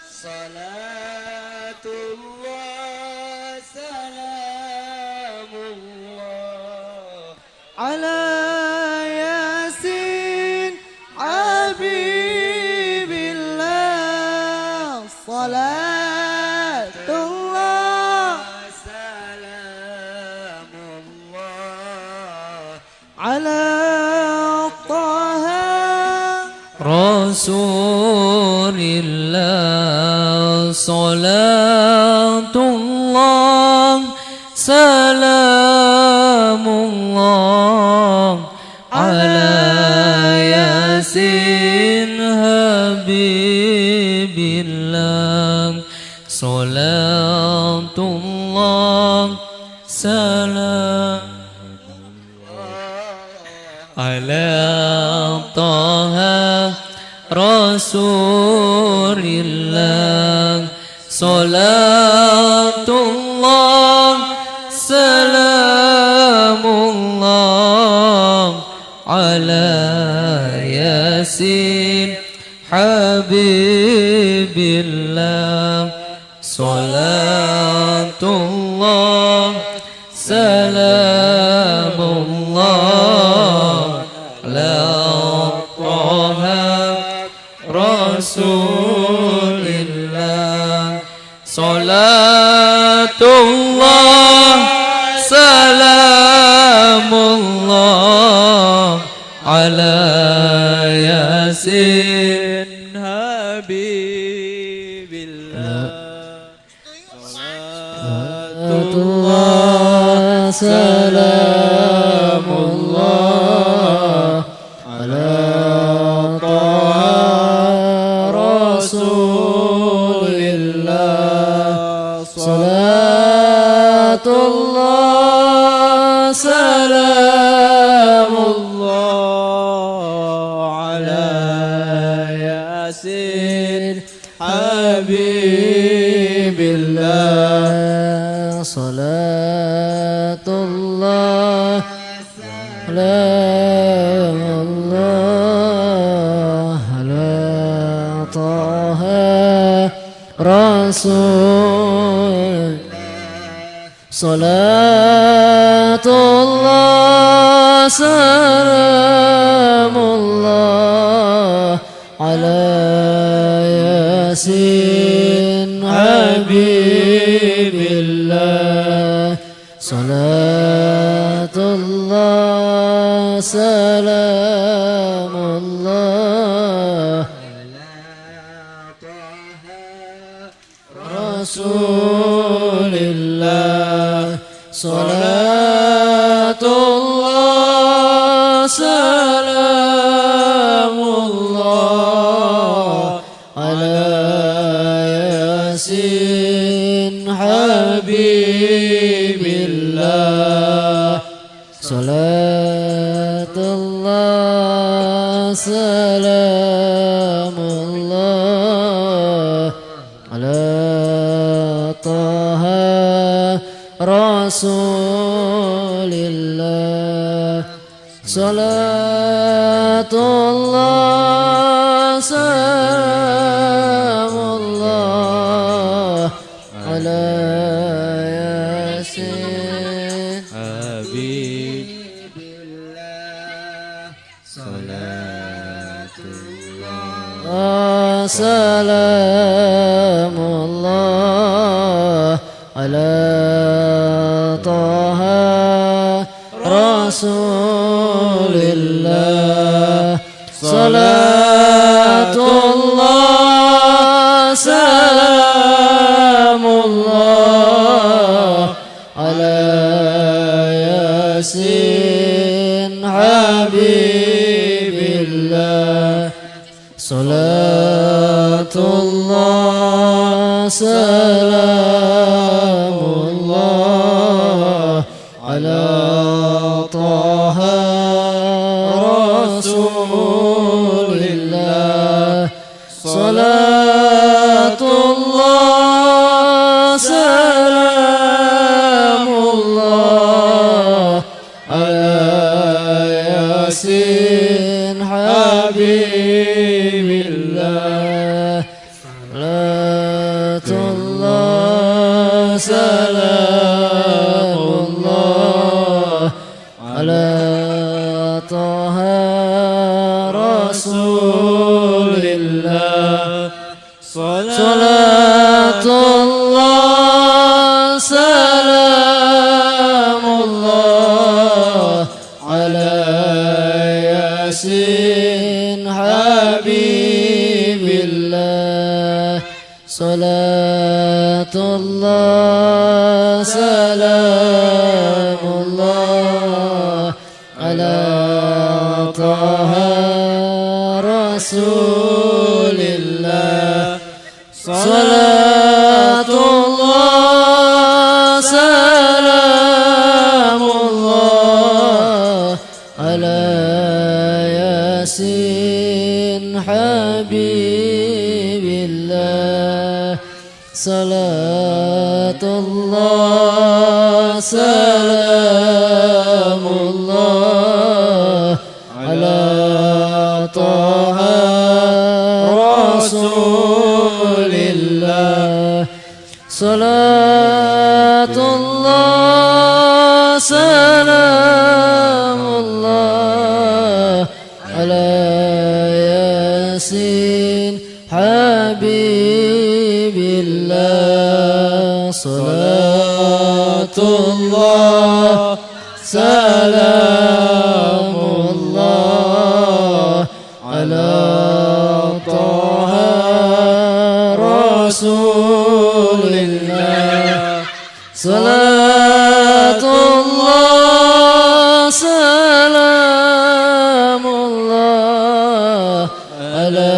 Salatullah salamullah ala Yasin Habibillah. Salatullah salamullah ala Taha Rasulillah. Salatullah salamullah ala Yasin Habibillah. Salatullah salam ala Taha Rasulillah. Salatullah salamullah ala Yasin Habibillah. Salatullah salamullah ala Taha Rasulillah. Salatullah salamullah ala Yasin Habibillah. Salatullah salamullah ala Taha Rasulillah. Salatullah salamullah ala Yasin Habibillah. Salatullah salamullah ala Taha Rasul. Salatullah salamullah ala Yasin Habibillah. Salatullah salamullah ala Taha Rasulillah. Salatullah salamullah ala Yasin Habibillah. Salatullah salamullah ala Taha Rasulillah. Salatullah salamullah ala Yasin Habibillah. Salatullah salamullah ala Taha Rasulillah. Salatullah salamullah ala Yasin Habibillah. Salatullah salamullah ala Taha Rasulillah. Salatullah سلام الله على طه رسول الله. صلاة الله سلام الله على ياسين حبيب الله. صلاة الله سلام الله على طه رسول الله. صلاة الله سلام الله على ياسين حبيب الله. صلاة الله سلام الله على طه رسول الله. صلاة الله سلام الله على ياسين حبيب الله. صلاة الله سلام الله على طه رسول الله. صلاة الله سلام الله على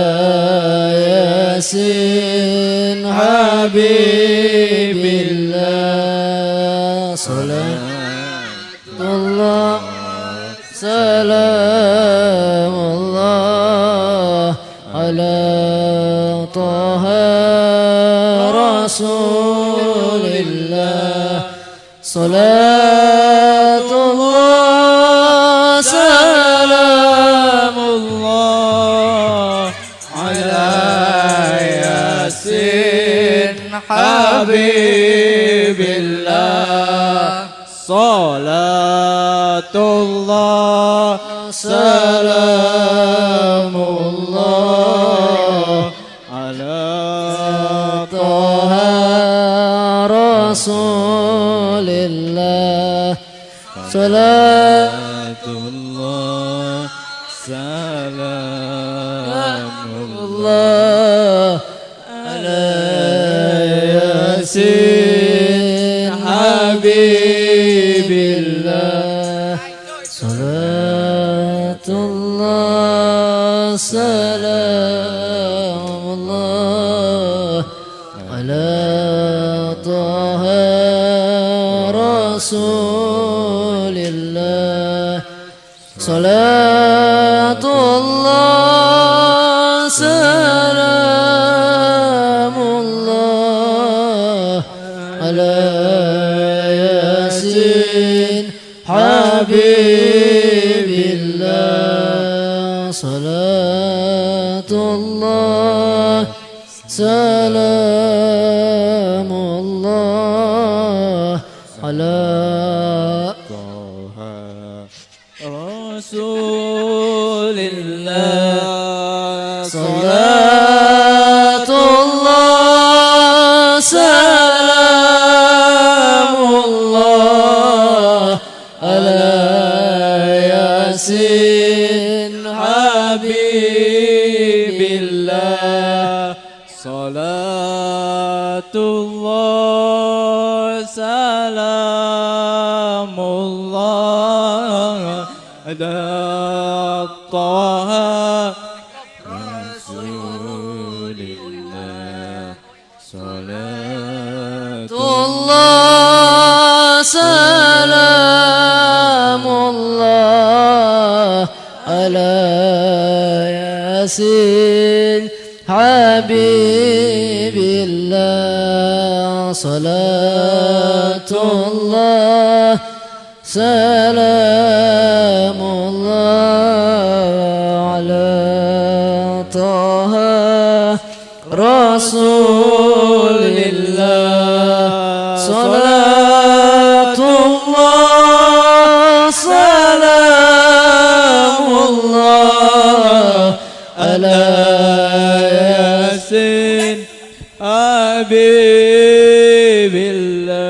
ياسين حبيب الله. صلاة الله سلام الله على طه رسول الله. صلاة الله سلام الله على ياسين حبيب الله. صلاة الله سلام الله على طه رسول الله. صلاة الله سلام الله على ياسين حبيب الله. صلاة الله سلام الله على طه رسول الله. صلاة الله سلام الله على ياسين حبيب الله. صلاة الله سلام الله على طه رسول الله. صلاة الله سلام الله على ياسين حبيب الله. صلاة الله سلام الله على طه رسول الله. صلاة الله سلام الله على ياسين حبيب الله. صلاة الله سلام الله على طه رسول الله. صلاة الله سلام الله على ياسين حبيب الله.